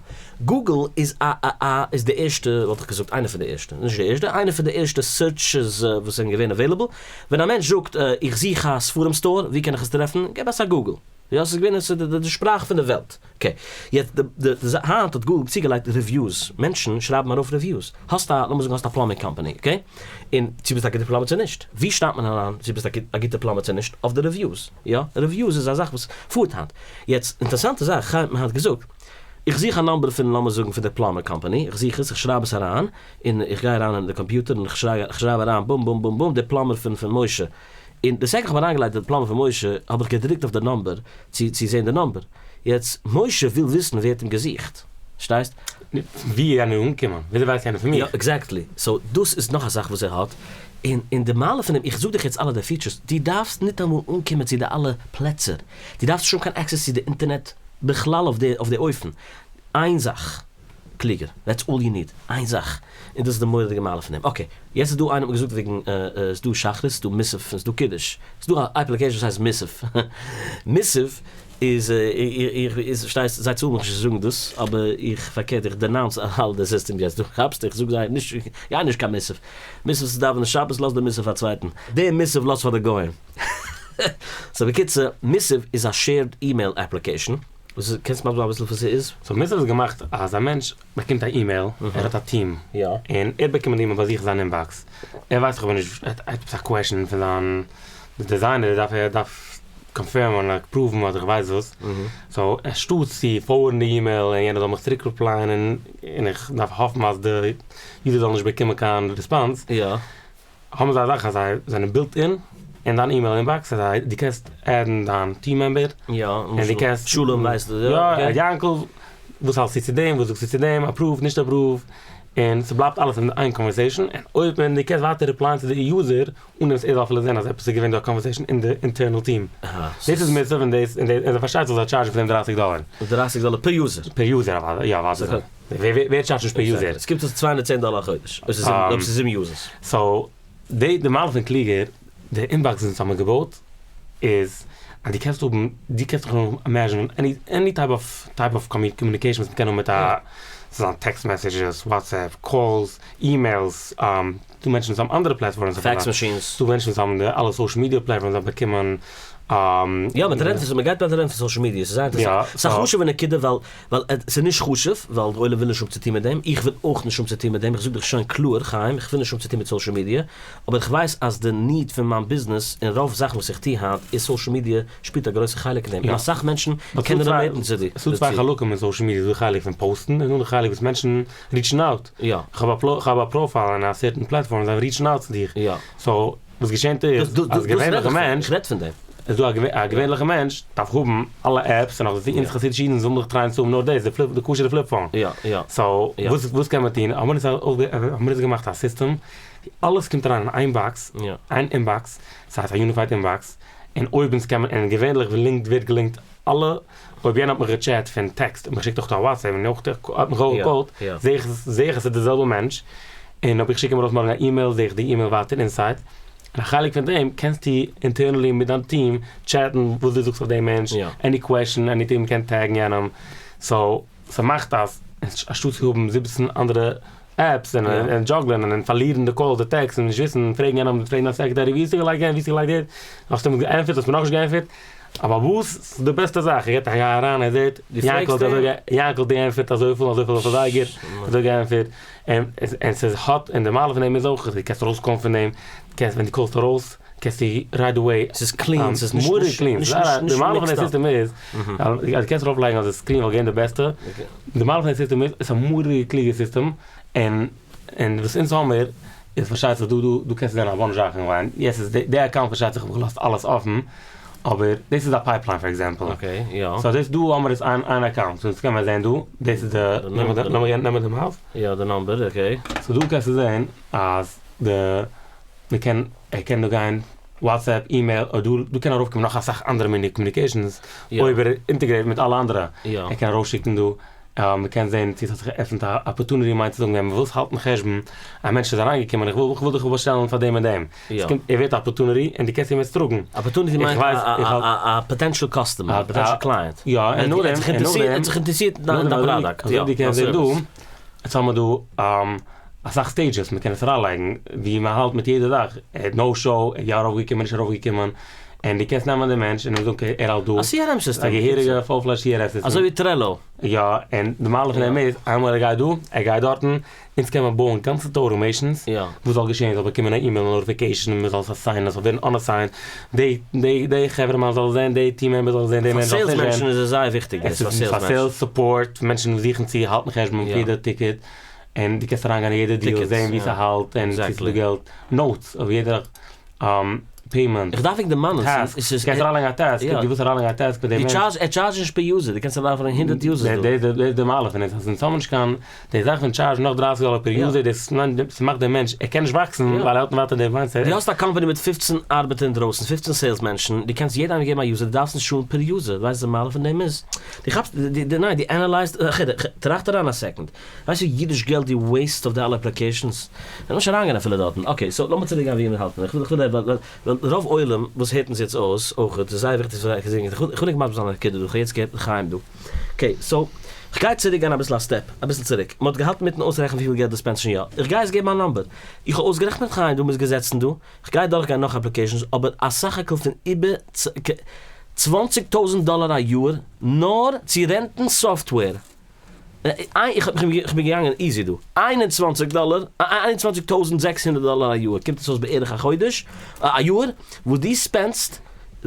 גוגל איז א א א איז די ערשטע וואלט איך געזאגט איינע פון די ערשטע, נישט די ערשטע, איינע פון די ערשטע סערטשעס וואס זענען געווען אוועילעבל. ווען א מענטש זאגט איך זוך א ספרים סטאר ווי קען איך עס טרעפן? געב עס א גוגל. יא ס'איז געווען עס איז די שפראך פון די וועלט. אקעי. יעצט די די היינט האט גוגל צוגעלייגט ריוויוס. מענטשן שרייבן ארויף ריוויוס. האסט א לאמיר זאגן האסט א פלאמינג קאמפאני אקעי. און צו ביסט א גוטע פלאמער צו נישט. ווי שרייבט מען אריין צו ביסט א גוטע פלאמער צו נישט? אויף די ריוויוס. יא, ריוויוס איז א זאך וואס פארט היינט. יעצט, אינטערעסאנטע זאך, חיים האט מיר היינט געזאגט, איך זוך א נאמבער פון לאמיר זאגן פון די פלאמער קאמפאני, איך זוך עס, איך שרייב עס אריין, און איך גיי אריין אין די קאמפיוטער און איך שרייב אריין בום בום בום בום די פלאמער פון פון משה, און די סעקונד איך האב אריינגעלייגט די פלאמער פון משה האב איך געדרוקט אויף די נאמבער צו צו זען די נאמבער. יעצט, משה וויל וויסן ווער האט אים געזוכט. פארשטייסט? ווי איז יענער אנגעקומען? וויאזוי ווייסט יענער פון מיר? יא, עקזעקטלי. סאו דאס איז נאך א זאך וואס ער האט. און און די מעלה פון דעם, איך זאג דיך יעצט אלע די פיטשערס, דו דארפסט ניטאמאל אנקומען צו די אלע פלעצער, דו דארפסט נישט האבן קיין עקסעס צו די אינטערנעט בכלל אויף די אויף די אופן. איין זאך, קלוגער, דעטס אלל יו ניד, איין זאך, און דאס איז די מורא'דיגע מעלה פון דעם. אקעי, יעצט איז דא איינער האט מיר געזאגט וועגן ס'איז דא שחרית, ס'איז דא מוסף, און ס'איז דא קידוש. ס'איז דא א אפליקעישאן וואס הייסט מוסף. מוסף איז איך איז פארשטייסט זיי צאלן מיך נישט צו זאגן דאס אבער איך פארקערט איך דענאונס אלע די סיסטעם יעצט דו כאפסט איך זאג זיי נישט גיי נישט קיין מוסף מוסף צו דאווענען שבת לאז די מוסף פאר א צווייטן די מוסף לאז פאר די גוים סאו בקיצור מוסף איז א שעירד אימעיל אפליקעישן וואס איז קענסט מסביר זיין אביסל וואס ס'איז? סאו מוסף איז געמאכט אז א מענטש באקומט א אימעיל ער האט א טיעם און ער באקומט די אימעיל ביי זיך אין זיין אינבאקס ער ווייסט דאך אבער נישט ער האט עפעס א קוועשן פון זיין דיזיינער דארף ער דארף. קאנפירמען אדער אפראוון אדער איך ווייס וואס, סאו אנשטאט צו פארווארדן די אימעיל און יענער זאל מיך צוריק ריפלייען און און איך דארף האפן אז די יוזער זאל נישט באקומען קיין ריספאנס, האבן זיי א זאך אז זיי זענען בילט אין אין דיין אימעיל אינבאקס אז דו קענסט עדדן דיין טיעם מעמבער, און דו קענסט שלום ווייסט יא יענקל וואס האלטסטו צו דעם וואס זאגסטו צו דעם אפראוו נישט אפראוו און ס'בלייבט אלעס אין איין קאנווערסעישאן און אויב און דו קענסט ווייטער ריפלייען צו די יוזער אן דעם וואס ער זאל אפילו זען אז עפעס איז געווען דא א קאנווערסעישאן אין די אינטערנעל טיעם. דאס איז מוסף און דאס און פארשטייט זיך זיי טשארדזשן פאר דעם דרייסיג דאלער. דרייסיג דאלער פער יוזער? פער יוזער אוודאי יא אוודאי. ווער טשארדזשט נישט פער יוזער? עס קומט אויס 210 דאלער א חודש אויב ס'איז זיבן יוזערס. סאו די די מעלה פון קלוגער, די אינבאקס וואס אונז האמיר געבויט איז אז דו קענסט האבן, דו קענסט דיך אימעזשינען עני עני טייפ אוו טייפ אוו קאמיוניקעישאן וואס מ'קען האבן מיט א, ס'זאל זיין טעקסט מעסעדזשעס, וואטסעפפ, קאלס, אימעילס, ס'דא מענטשן וואס האבן אנדערע פלעטפארמס, פעקס מאשינס. ס'דא מענטשן וואס האבן די אלע סאושעל מידיע פלעטפארמס זיי באקומען. יא, מען רעדט פון, מען גייט באלד רעדן פון סאושעל מידיע, ס'איז זייער אינטערעסאנט. ס'איז א חשוב'ע נקודה ווייל ווייל ס'איז נישט חשוב ווייל די עולם וויל נישט האבן צוטון מיט דעם, איך וויל אויך נישט האבן צוטון מיט דעם, איך זאג דיך שוין קלאר חיים, איך וויל נישט האבן צוטון מיט סאושעל מידיע, אבער איך ווייס אז די ניד פון מיין ביזנעס און רוב זאכן וואס איך טו היינט איז סאושעל מידיע שפילט א גרויסע חלק אין דעם, און אסאך מענטשן קענען רילעיטן צו די. ס'דא צוויי חלקים אין סאושעל מידיע, ס'דא די חלק פון פאוסטן און ס'דא די חלק וואס מענטשן ריטשן אוט. איך האב א פראפייל אין א סערטען פלעטפארם זיי ריטשן אוט צו דיך. סאו וואס געשענט איז אז געווענליכע מענטש, איך רעד פון דעם. איז דא א געווענליכע מענטש דארף האבן אלע עפפס און נאך דערצו אונז חסידישע אידן זאלן זיך טרייען צו האבן נאר דאס די פליפ די כשר'ע פליפ פאון. סאו וואס וואס קען מען טון האבן מיר האבן מיר געמאכט א סיסטעם ווי אלעס קומט אריין אין איין באקס, איין אינבאקס, ס'הייסט א יוניפייד אינבאקס, און אויב אונז קען מען און געווענליך לינקט ווערט געלינקט אלע אויב יענער האט מיך געטשעט פון טעקסט און מיך געשיקט אויך א וואטסעפפ און אויך האט מיך אויך געקאלט זעה איך זעה איך אז ס'איז די זעלבע מענטש און אויב איך שיק אים ארויס מארגן א אימעיל זעה איך די אימעיל ווייטער אינסייד און א חלק פון דעם קענסטו אינטערנעלי מיט דיין טיעם טשעטן וואס דו זאגסט אויף דעם מענטש עני קוועשן עניטינג מ'קען טעגן יענעם סאו ס'מאכט אז אנשטאט צו האבן 17 אנדערע עפפס און און דזשאגלען און פארלירן די קאלס די טעקסט און נישט וויסן פרעגן יענעם פרעגן דיין סעקרעטערי ווי האסטו געלייגט יענץ ווי האסטו געלייגט דאס האסטו מיר געענטפערט האסט מיר נאכנישט געענטפערט אבער וואס איז די בעסטע זאך ער געט א גיי אריין ער זעט יענקל האט אזוי יענקל האט געענטפערט אזויפיל אזויפיל אזוי זייגער אזוי געענטפערט און און ס'איז האט און די מעלה פון דעם איז אויך דו קענסט ארויסקומען פון דעם קענסט ווען דו קאלסט ארויס קענסטו רייט עוועי ס'איז קלין ס'איז נישט מורא'דיג קלין די מעלה פון די סיסטעם איז אז דו קענסט ארויף לייגן אז די סקרין וואלט געווען די בעסטע די מעלה פון די סיסטעם איז עס איז א מורא'דיגע קלוגע סיסטעם און און וואס אונז האמיר איז פארשטייט זיך דא דא דא קענסטו זען א באנטש זאכן ווייל יעצט איז די אקאונט פארשטייט זיך האב איך געלאזט אלעס אפן אבער דאס איז א פייפליין פאר עקזעמפל אקעי יא סאו דאס דא האמיר עס איין איין אקאונט סאו דאס קען מען זען דא דאס איז די לאמיר נעמען די מאוס יא די נאמבער אקעי סאו דא קענסטו זען אז די מען קען ער קען דא גיין וואטסעפפ אימעיל אדער דא דא קען ארויפקומען נאך אסאך אנדערע מיני קאמיוניקעישאנס אויב ער אינטעגרעיט מיט אלע אנדערע ער קען ארויסשיקן דא מען קען זען צו עס האט זיך געעפנט א אפערטוניטי מיינט צו זאגן ווען מען וויל האלטן חשבון א מענטש איז אריינגעקומען איך וויל איך וויל דיך באשטעלן פאר דעם און דעם עס קומט ער ווערט א אפערטוניטי און דו קענסט אים יעצט טראגן אפערטוניטי מיינט א פאטענשאל קאסטומער א פאטענשאל קלייענט יא און נאכדעם ער האט זיך אינטערעסירט אין דיין פראדאקט אזוי ווי דו קענסט זען דא יעצט האבן מיר דא אסאך סטעידזשעס מען קען עס אריינלייגן ווי מען האלט מיט יעדע זאך, נאו שאו, יא ארויפגעקומען נישט ארויפגעקומען, און דו קענסט נעמען די מענטש און אים זאגן אקעי ער האלט דא, א CRM סיסטעם, א געהעריגע פול פלעדזש CRM סיסטעם, אזוי ווי טרעלא. יא, און די מעלה פון דעם איז, איינמאל ער גייט דא, ער גייט דארטן, אונז קען מען בויען גאנצע אוטאמעישאנס, וואס זאל געשען, זאל באקומען א אימעיל נאטיפיקעישאן, מען זאל עס אסיינען, עס זאל ווערן אנאסיינד, די די די חברה מאן זאל זען, די טיעם מעמבער זאל זען, די מענטש זאל פאר סעילס מענטשן איז עס זייער וויכטיג דאס, פאר סעילס מענטשן. פאר סעילס סופארט, מענטשן וואס זוכן צו האלטן חשבון אויף יעדע טיקעט, און דו קענסט אריינגיין אין יעדע דיעל זען ווי ס'האלט און צו ס'איז דא געלט, נאוטס אויף יעדע פעימענט. איך דארף ענק דערמאנען, טעסק, קענסט אריינלייגן א טעסק, דו ווילסט אריינלייגן א טעסק מיט דעם מענטש. ער טשארדזשט נישט פער יוזער, דו קענסט אריינלייגן הונדערט יוזערס דא. דאס איז די מעלה פון עס, אז אונז האבן נישט קיין, די זאך פון טשארדזשן נאך דרייסיג דאלער פער יוזער, דאס מאכט דעם מענטש, ער קען נישט וואקסן ווייל ער האט ווייטער די מיינדסעט. דו האסט א קאמפאני מיט פופצן ארבעטער אינדרויסן, פופצן סעילס מענטשן, דו קענסט יעדע איינעם געבן א יוזער, דו דארפסט נישט צאלן פער יוזער, ווייסט די מעלה פון דעם איז? דו כאפסט, ניין, דו ענעלייזט, טראכט אריין א סעקאנד. ווייסט ווי אידיש געלט דו וועיסט אויף די אלע אפליקעישאנס? לאמיר נישט אריינגיין אפילו דארטן. אקעי, סאו לאמיר צוריק גיין ווי מיר האלטן. איך וויל איך וויל ווייל ווייל רוב עולם וואס הערט אונז יעצט אויס אויכעט איז זייער וויכטיג צו זאגן איך וויל ענק מסביר זיין א נקודה דא. איך האב יעצט געהערט מיט חיים דא. אקעי, סאו איך גיי צוריק גיין אביסל א סטעפ אביסל צוריק. מען האט געהאלטן מיטן אויסרעכענען וויפיל געלט דו ספענדסט שוין יא. איך גיי עס געבן א נאמבער. איך האב אויסגערעכנט מיט חיים דא, מ'איז געזעצן דא. איך גיי דורכגיין נאך אפליקעישאנס אבער א סך הכל פון איבער 20,000 דאלער א יאר נאר צו רענטן סאפטוועיר. איך בין געגאנגען איזי דא, 21 דאלער, 21,600 דאלער א יאר קומט עס אויס בערך א חודש, א יאר, וואס דו ספענדסט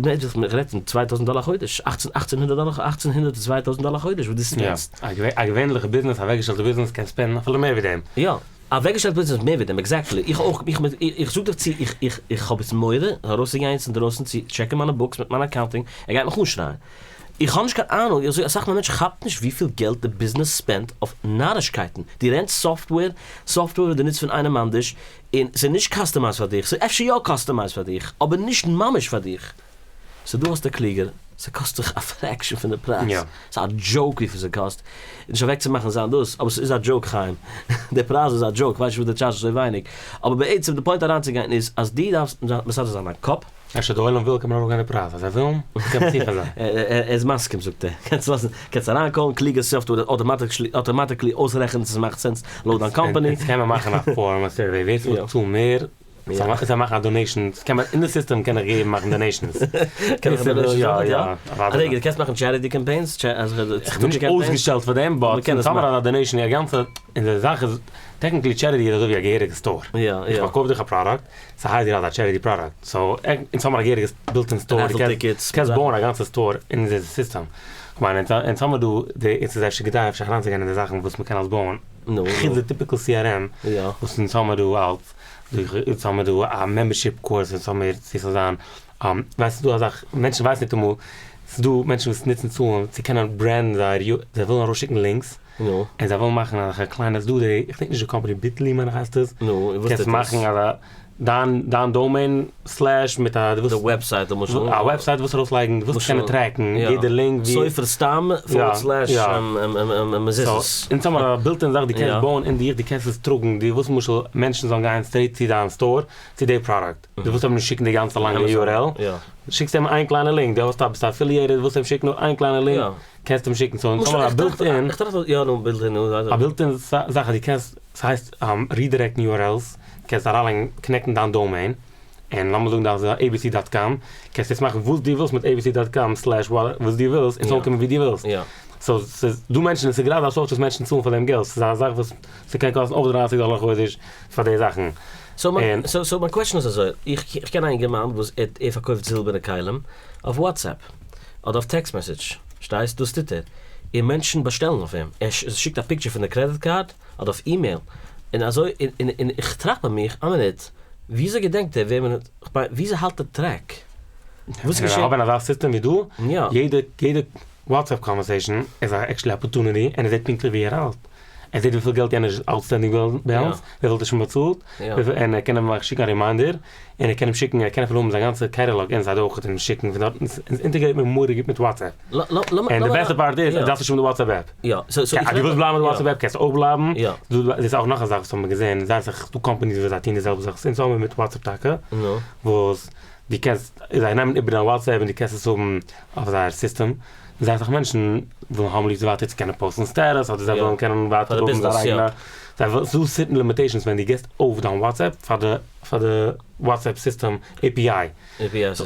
מען רעדט פון 2000 דאלער א חודש, 18 הונדערט דאלער, 1800 צו 2000 דאלער א חודש וואס דו ספענדסט. יא, א געווענליכע ביזנעס, א אוועקגעשטעלטע ביזנעס קען ספענדן אפילו מער ווי דעם. יא, א אוועקגעשטעלטע ביזנעס מער ווי דעם, exactly. איך אויך, איך איך זאג דיך צו, איך איך איך האב יעצט מורא ארויסצוגיין יעצט אינדרויסן צו טשעקן מיינע books מיט מיין accounting, ער גייט מיך אנשרייען. איך האב נישט קיין אהנונג, איך זאג אסאך מאל מענטש כאפט נישט וויפיל געלט די ביזנעס ספענדט אויף נארישקייטן, דו רענטסט software, software וואס דו נוצט פון איינעם אנדערש, און ס'איז נישט customized פאר דיך, ס'איז אפשר יא customized פאר דיך, אבער נישט ממש פאר דיך. so דא האסטו קלוגער, ס'קאסט דיך א fraction פון די פרייז, ס'איז א joke וויפיל ס'קאסט, נישט אוועקצומאכן זיין דאס, אבער ס'איז א joke חיים, די פרייז איז א joke, כ'ווייס נישט וואס דו טשארדזשסט אזוי ווייניג, אבער בעצם די point אריינצוגיין איז אז דו דארפסט מסדר זיין דיין קאפ. אפשר די עולם וויל קען מען ארויפגיין די פרייז, אז זיי ווילן קען מען צופאר זיי. ער איז מסכים זאגט ער, קענסט לאזן, קענסט אריינקאלן, קלוגע software automatically אויסרעכענען צו ס'מאכט sense לויט דיין קאמפאני. יעצט קען מען מאכן א form א survey ווער ס'וויל צאלן מער זאל מאכן א donation, קען מען אין די סיסטעם קען איך געבן מאכן donations. קען איך donations יא יא. רגע דו קענסט מאכן charity campaigns? איך בין נישט אויסגעשטעלט פאר דעם but אונז האמיר אזא donation א גאנצע און די זאך איז technically charity איז אזוי ווי א געהעריגע store איך פארקויף דיך א product ס'הייסט גראדע א charity product, so אונז האמיר א געהעריגע built in store, דו קענסט בויען א גאנצע store אין אונזער סיסטעם, כ'מיין אונז האמיר דא די, און ס'איז אפשר כדאי אפשר אריינצוגיין אין די זאכן וואס מ'קען אלס בויען, חוץ די typical CRM וואס אונז האמיר דא אלס, אונז האמיר דא א membership course, אונז האמיר צו ס'זאל זיין, ווייסט ס'איז דא א זאך, מענטשן ווייסן ניטאמאל, ס'איז דא מענטשן וואס נוצן צאלן צו קענען ברענדן זייער, זיי ווילן ארויסשיקן links, נו. און זיי ווילן מאכן אזעלכע קליינע ס'דא די, איך דענק נישט די קאמפאני Bitly מיין איך הייסט עס, נו, און וואס קענסט טוט עס? מאכן אזא דיין דיין domain slash מיט א די website למשל. א website וואס ארויסלייגן, וואס קענען טרעקן יעדע link ווי. סופר סתם forward slash מזוזות. אונז האבן א built in זאך דו קענסט בויען אין דיך, דו קענסט עס טראגן, דו ווילסט למשל מענטשן זאלן גיין straight צו דיין store צו די product, דו ווילסט אבער נישט שיקן די גאנצע לאנגע URL, שיקסט אים איין קליינע link, דו האסט א ביסט affiliated ווילסט אים שיקן נאר איין קליינע link, קענסט אים שיקן צו אונז האבן א built in. יא נו built in נו. א built in זאך אז דו קענסט ס'הייסט רידירעקטן URLs קענסט אריינלייגן קאנעקטן דיין domain און לאמיר זאגן דיין abc dot com קענסט יעצט מאכן וואס דו ווילסט מיט abc dot com slash וואס דו ווילסט און ס'זאל אנקומען ווי דו ווילסט. so ס'איז דא מענטשן ס'איז גראדע א סארט וואס מענטשן צאלן פאר דעם געלט ס'איז א זאך וואס ס'קען קאסטן אויך 30 דאלער א חודש פאר די זאכן. so מיין question איז אזוי איך קען א אינגערמאן וואס ער פארקויפט זילבערנע כלים אויף WhatsApp. אדער אויף text message, שטייסט? דאס טוט ער, און מענטשן באשטעלן אויף אים, ער שיקט א picture פון די credit card אדער אויף אימעיל, און אזוי, און איך טראכט ביי מיך, א מינוט, וויאזוי געדענקט ער וועמען, כ'מיין, וויאזוי האלט ער track? וואס איז געשען? האבן אזא סיסטעם ווי דא, יעדע יעדע WhatsApp conversation איז א actually opportunity, און ער זעט פונקטליך ווי ער האלט. ער זעט וויפיל געלט יענער איז outstanding balance, וויפיל האט ער שוין באצאלט, און ער קען אים שיקן א reminder, און ער קען אים שיקן, ער קען אפילו האבן זיין גאנצע catalog inside אויך און שיקן פון דארט, און אינטעגרעיט מיט מורא'דיג גוט מיט WhatsApp. און די בעסטע part איז, אז דארפסט נישט האבן די WhatsApp app. אז דו ווילסט בלייבן מיט די WhatsApp app קענסטו אויך בלייבן, דאס איז אויך נאך א זאך וואס האבן מיר געזען, זייער אסאך דא companies וואס זיי טוען די זעלבע זאך, אונז האבן מיר מיט WhatsApp טאקע, וואס דו קענסט, זיי נעמען איבער דיין WhatsApp און דו קענסט עס האבן אויף זייער סיסטעם. זייער אסאך מענטשן ווילן האבן ליב צו ווייטער צו קענען פאוסטן status אדער זיי ווילן קענען ווייטער האבן זייער אייגענע זיי ווילן ס'דא certain limitations ווען דו גיבסט אויף דיין WhatsApp פאר די פאר די WhatsApp סיסטעם API.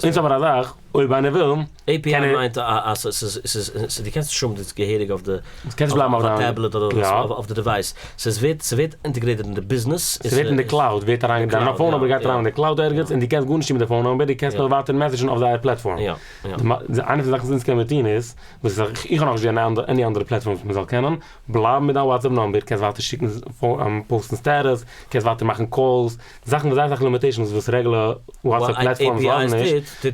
אונז האבן א זאך אויב איינער וויל API מיינט אז ס'איז דו קענסט נישט האבן דאס געהעריג אויף די אויף א tablet אדער אויף די device ס'איז ווערט ס'ווערט אינטעגרעיטעד אין די ביזנעס. ס'ווערט אין די cloud ווערט אריין דיין phone number גייט אריין אין די cloud ערגעץ און דו קענסט גארנישט טון מיט די phone number דו קענסט נאר ווייטער מעסעדזשן אויף זייער platform. די איינע פון די זאכן וואס אונז קען מיר טון איז, וואס איך איך האב נאכנישט געזען any אנדערע platform וואס מען זאל קענען, בלייבן מיט דיין WhatsApp number, קענסט ווייטער שיקן פאוסטן status, קענסט ווייטער מאכן calls, זאכן וואס זייער אסאך limitations וואס רעגולער WhatsApp platforms האבן נישט,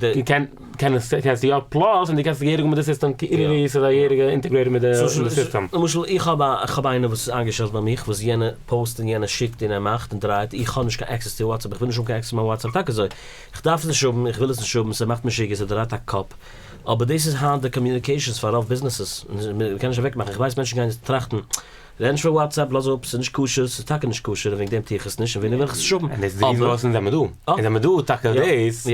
קענסטו יא, plus און דו קענסט געהעריג מיט די סיסטעם כאילו ס'איז א געהעריגע integrated מיט די סיסטעם. למשל איך האב א איך האב איינער וואס איז איינגעשטעלט ביי מיך וואס יענער פאוסט און יענער שיקט און ער מאכט און דרייט, איך האב נישט קיין access צו WhatsApp, איך וויל נישט האבן קיין access צו מיין WhatsApp טאקע אזוי, כ'דארף עס נישט האבן, איך וויל עס נישט האבן, ס'מאכט משוגע, ס'דרייט א קאפ. אבער דאס איז היינט די communications פאר רוב ביזנעסעס, מ'קען נישט אוועקמאכן, איך ווייס מענטשן גייען טראכטן, רעד נישט פון WhatsApp, לאז אפ, ס'איז נישט כשר, ס'איז טאקע נישט כשר און וועגן דעם טו איך עס נישט און וועגן דעם וויל איך עס נישט האבן, און דאס איז די reason פארוואס אונז זעמיר דא, אונז זעמיר דא טאקע דאס,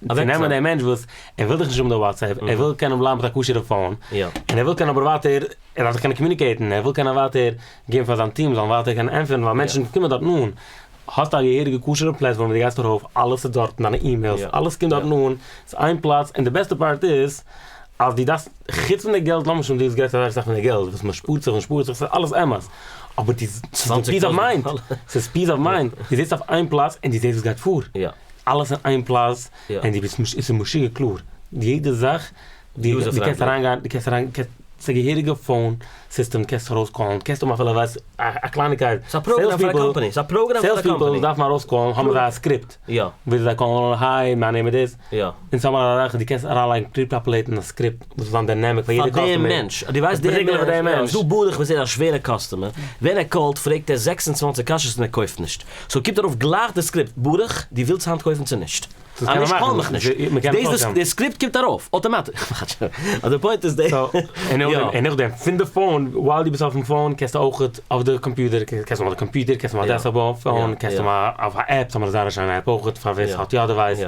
צו נעמען דעם מענטש וואס ער וויל דאך נישט האבן די WhatsApp, ער וויל קענען בלייבן מיט א כשר'ע phone, און ער וויל קענען אבער ווייטער, ער דארף דאך קענען קאמיוניקעיטן, ער וויל קענען ווייטער געבן פאר זיין טיעם זאלן ווייטער קענען ענטפערן, ווייל מענטשן קומען דארטן אן, האסט א געהעריגע כשר'ע platform ווי דו גייסט ארויף, אלעס איז דארטן, דיינע emails, אלעס קומט דארטן אן, ס'איז איין פלאץ, און די בעסטע part איז אז דו דארפסט, חוץ פון די געלט, לאמיר שוין דו האסט גערעדט אזוי אסאך פון די געלט, וואס מען שפארט זיך און שפארט זיך, ס'איז אלעס אמת, אבער דו, ס'איז די peace of mind, ס'איז peace of mind, דו זיצט אויף איין פלאץ און דו זעסט וואס גייט פאר, אלעס אין איין פלאץ, און דו ביסט, עס איז משוגע קלאר. יעדע זאך, דו קענסט אריינגיין, דו קענסט אריין, ס'איז א געהעריגע פאון סיסטעם, קענסט ארויסקאלן, קענסט האבן אפילו ווייסט א קלייניקייט, ס'איז א פראגראם פאר א קאמפאני, ס'איז א פראגראם פאר א קאמפאני. סעילס פיפל דארפן ארויסקאלן, האבן זיי א סקריפט, וויאזוי זיי קאלן, היי מיין נעם איז דאס, אונז האבן א זאך דו קענסט אריינלייגן פרי-פאפולעיטן א סקריפט וואס זאל זיין דיינעמיק פאר יעדע קאסטומער. פאר דעם מענטש, דו ווייסט דער מענטש, ס'דא ברוך וואס ער איז א שווערע קאסטומער, ווען ער קאלט פרעגט ער 26 קשיות און ער קויפט נישט, סאו קומט ארויף גלייך די סקריפט, ברוך דו ווילסט היינט קויפן צו נישט? דאס קען מען מאכן. קאל מיך נישט. דאס די סקריפט קומט ארויף אויטאמאטיש. די פוינט איז די. און נאכדעם פון די פאון, ווייל דו ביסט אויפן פאון קענסטו אויך אויף די קאמפיוטער, קענסט האבן אויף די קאמפיוטער, קענסט האבן א דעסקטאפ פאון, קענסט האבן אויף א עפפ, האבן מיר זייער א שיינע עפפ אויך פאר ווער ס'האט יא דעווייס,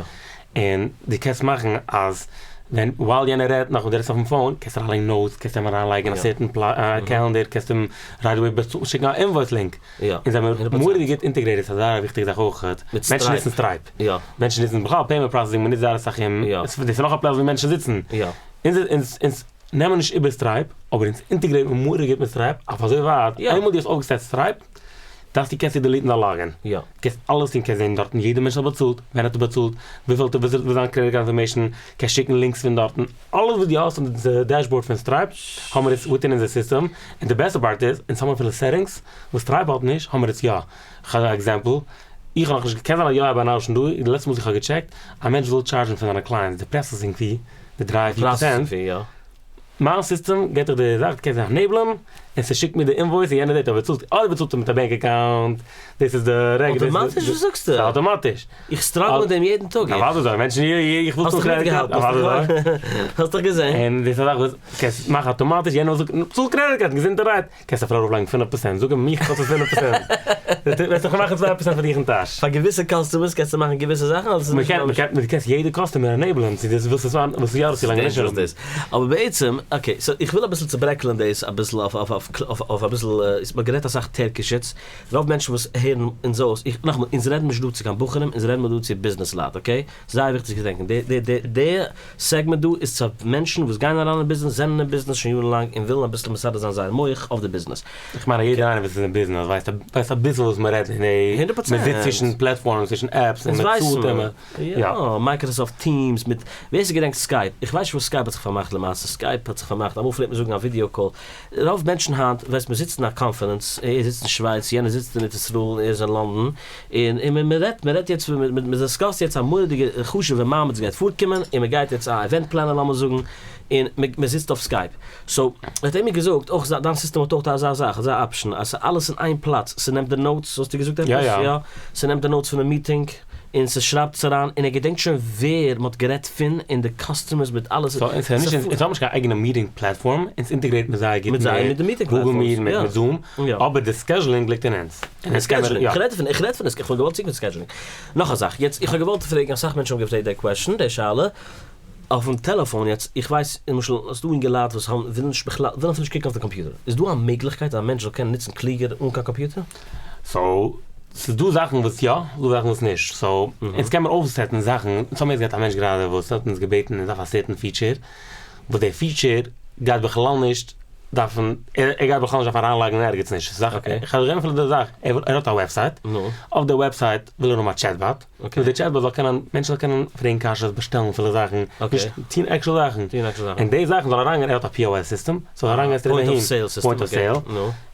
און דו קענסט מאכן אז ווען ווייל יענער רעדט נאך און דו רעדסט אויפן פאון קענסטו אריינלייגן נאוטס, קענסט אים אריינלייגן א סערטען קעלענדער, קענסט אים רייט אוועי שיקן א אינוואויס לינק. און זיי זענען מורא'דיג גוט אינטעגרעיטעד, ס'איז זייער א וויכטיגע זאך אויך, מענטשן נוצן סטרייפ, מענטשן נוצן בכלל פעימענט פראסעסינג, מ'נוצט זייער אסאך און דאס איז נאך א פלאץ ווי מענטשן זיצן, אונז אונז נעמען נישט איבער סטרייפ, אבער אונז אינטעגרעיט מיר מורא'דיג גוט מיט סטרייפ, אויף אזוי ווייט, איינמאל דו האסט אויפגעסעט סטרייפ, דארפסטו קענסטו דעליטן דיין לאגין, קענסט אלעס טון, קענסט זען דארטן יעדע מענטש האט באצאלט, ווען האט ער באצאלט, וויפיל האט ער באצאלט, וואס איז זיין קרעדיט קארד אינפארמעישן, קענסט שיקן לינקס פון דארטן, אלעס וואס דו האסט אין די דעשבארד פון סטרייפ האבן מיר עס וויטין אונזער סיסטעם, און די בעסטע פארט איז, אונז האבן אפילו סעטינגס וואס סטרייפ האט נישט, האבן מיר עס יא. כ'האב א עקזעמפל, איך האב נאכנישט, קען זיין אז יא ביי נאו שוין דא, די לעצטע מאל וואס איך האב געטשעקט, א מענטש וויל טשארדזשן פון זיינע קלייענטס די פראסעסינג פי, די דריי פיר פראצענט, מיין סיסטעם געט דיך די זאך, דו קענסט זיך ענעיבלען, און ס'שיקט מיר די אינוואויס און יענער זעט אויב ער צאלט, אדער באצאלט ער מיט א בענק אקאונט, דאס איז די רעג. אויטאמאטיש? וואס זאגסטו? ס'איז אויטאמאטיש. איך סטראגל מיט דעם יעדן טאג. אוודאי אזוי, מענטשן איך וויל צאלן קרעדיט קארד, אוודאי אזוי. האסט דאך געזען. און דאס איז א זאך וואס קענסט מאכן אטאמאטיש, יענער זאגט צאל קרעדיט קארד, געזונטערהייט, קענסט אפילו ארויפלייגן פינף פערסענט, זאג אים מיך קאסט עס פינף פערסענט, וועסט דאך מאכן צוויי פערסענט פאר דיך אין טאש. פאר געוויסע קאסטומערס קענסטו מאכן געוויסע זאכן אדער ס'איז נישט ממש. מ'קען, דו קענסט יעדע קאסטומער ענעיבלען צו דאס ווילסט עס ווילסט יא ארויסצולייגן אדער נישט. דאס. אבער בעצם, אקעי, סאו איך וויל אביסל צוברעקלען דאס אביסל אויף אויף אויף אויף אביסל, מ'האט גערעדט אסאך טערקיש יעצט, רוב מענטשן וואס הערן אונז אויס, איך, נאכאמאל, אונז רעדן נישט דא צו קיין בחורים, אונז רעדן מיר דא צו ביזנעס לייט, אקעי? זייער וויכטיג צו געדענקען, די די די די סעגמענט דא איז צו מענטשן וואס גייען אריין אין ביזנעס, זענען אין ביזנעס שוין יארן לאנג און ווילן אביסל מסדר זיין זייער מח אויף די ביזנעס. איך מיין אז יעדער איינער וואס איז אין ביזנעס ווייסט ווייסט אביסל וואס מען רעדט אין די, הונדערט פראצענט. מען זיצט צווישן פלעטפארמס, צווישן עפפס, און מען צאלט און מען, יא, מייקראסאפט טיעמס מיט, ווער ס'געדענקט סקייפ, איך ווייס נישט וואס סקייפ האט זיך פארמאכט למעשה, סקייפ האט זיך פארמאכט, אמאל פלעגט מען זאגן א ווידיאו קאל, רוב מענטשן היינט, ווייסט מען זיצט אין א קאנפערענס, ער זיצט אין שווייץ, יענער זיצט אין ארץ ישראל, ער איז אין לאנדאן, און און מען רעדט, מען רעדט יעצט, מען דיסקאסט יעצט א מורא'דיגע חשוב'ע מעמד וואס גייט פארקומען, און מען גייט יעצט א עווענט פלענען לאמיר זאגן, און מען זיצט אויף סקייפ. סאו, האט ער מיר געזאגט, אויך דיין סיסטעם האט אויך אזא זאך, אזא אפשען, אז ס'איז אלעס אין איין פלאץ, ס'נעמט די נאוטס, האסטו געזאגט עפעס? יא יא. יא, ס'נעמט די נאוטס פונעם מיטינג, און ס'שרייבט עס אריין, און ער געדענקט שוין ווער מ'האט גערעדט פון, און די קאסטומערס מיט אלעס. סאו אונז האבן נישט, אונז האבן נישט קיין אייגענע מיטינג פלאטפארם, אונז אינטעגרעיט מיר זייער גוט מיט גוגל מיט, מיט זום, אבער די סקעזשולינג ליגט אין אונז. די סקעזשולינג, איך רעד פון, איך רעד פון, איך וואלט געוואלט צוקומען צו סקעזשולינג. נאך א זאך, יעצט איך האב געוואלט פרעגן, אסאך מענטשן האבן געפרעגט די קוועשאן, די שאלה, אויפן טעלעפאן, יעצט איך ווייס למשל אז ס'דא אינגעלייט וואס האבן, ווילן נישט בכלל, ווילן אפילו נישט קוקן אויף די קאמפיוטער, איז דא א מעגליכקייט אז א מענטש זאל קענען נוצן קלוגער אן קיין קאמפיוטער? סאו, ס'איז דא זאכן וואס יא, ס'איז דא זאכן וואס נישט, סאו, אונז קען מיר אויפסעטן זאכן, אונז האמיר יעצט געהאט א מענטש גראדע וואס האט אונז געבעטן ער דארף א סערטן פיטשער, וואס די פיטשער גייט בכלל נישט דארפן, ער גייט בכלל נישט דארפן אריינלאגן אין ערגעץ נישט, ס'איז זאכן, איך האב געגעבן אפילו די זאך, ער האט א וועבסייט, אויף די וועבסייט וויל ער האבן א טשעטבאט, וואס די טשעטבאט זאל קענען, מענטשן זאלן קענען פרעגן קשיות, באשטעלן פילע זאכן, נישט טון עקשועל זאכן, און די זאכן זאל אריינגיין, ער האט א POS סיסטעם, ס'זאל אריינגיין סטרעיט אהין, פוינט אוו סעיל,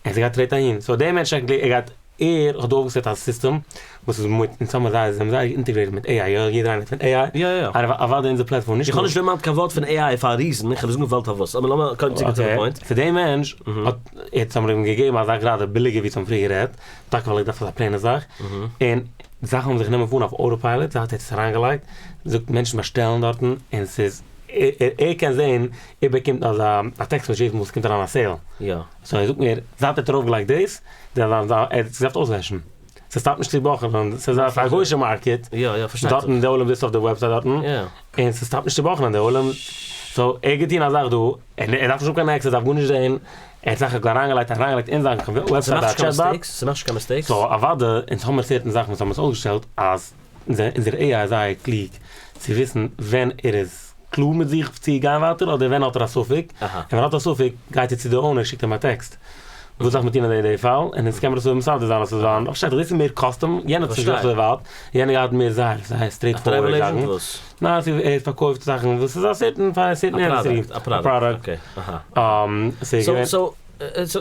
און ס'גייט סטרעיט אהין, סאו דער מענטש עקטשעלי ער גייט, ער האט דא אויפגעסעט א סיסטעם וואס איז מיט, אונז האמיר זייער, זיי זענען זייער אינטעגרעיטעד מיט AI, יא יעדער איינער רעדט פון AI, אוודאי אונזער פלעטפארם נישט איך האב נישט דערמאנט קיין ווארט פון AI פאר א ריזען, איך וועל זאגן באלד פארוואס, אבער לאמיר קודם צוקומען צו די פוינט. סאו דער מענטש האט, יעצט האבן מיר אים געגעבן א זאך גראדע ביליגער ווי אונז האבן פריער גערעדט, טאקע ווייל איך דארף אזא פלעינע זאך, און זאכן האבן זיך גענומען פארן אויף אוטא פיילעט, זייט ער האט עס אריינגעלייגט, זאגט מענטשן באשטעלן דארטן, און ס'איז, ער קען זען ער באקומט אזא א טעקסט מעסעדזש יעדעס מאל ס'קומט אריין א סעיל, סאו ער זאגט מיר זייט ער האט ארויפגעלייגט דאס, ער האט עס געדארפט אויסלעשן, ס'סטאפט נישט צו באכענען, ס'איז א גוישע מארקעט, דארטן די עולם זיצט אויף די וועבסייט דארטן, און ס'סטאפט נישט צו באכענען די עולם, סאו ער האט געטון א זאך דא, ער דארף נישט האבן קיין עקסעס, ער דארף גארנישט זען, ער האט סך הכל אריינגעלייגט אריינגעלייגט אין זיין וועבסייט א טשעטבאט. ס'מאכט נישט קיין מיסטעיקס? סאו אוואדע אונז האמיר סערטען זאכן וואס האבן עס אויסגעשטעלט אז אונזער AI איז זייער קלוג צו וויסן ווען ער איז קלאר מיט זיך צו גיין ווייטער אדער ווען האט ער א ספק, און ווען ער האט א ספק גייט ער צו די אונער שיקט אים א טעקסט. וואס דארף מען טון אין די פאל, און אונז קען מען דאס מסדר זיין אז ס'זאל זיין, פארשטייט זיך דאס איז מער קאסטום, יענער האט עס נישט געלאזט אזוי ווייט, יענער געהאט מער זייער זייער סטרעיט פארווערד זאכן, ניין ער האט פארקויפט זאכן וואס איז א סערטען פאר א סערטען אינדוסטרי, א פראדוקט, אהא, סאו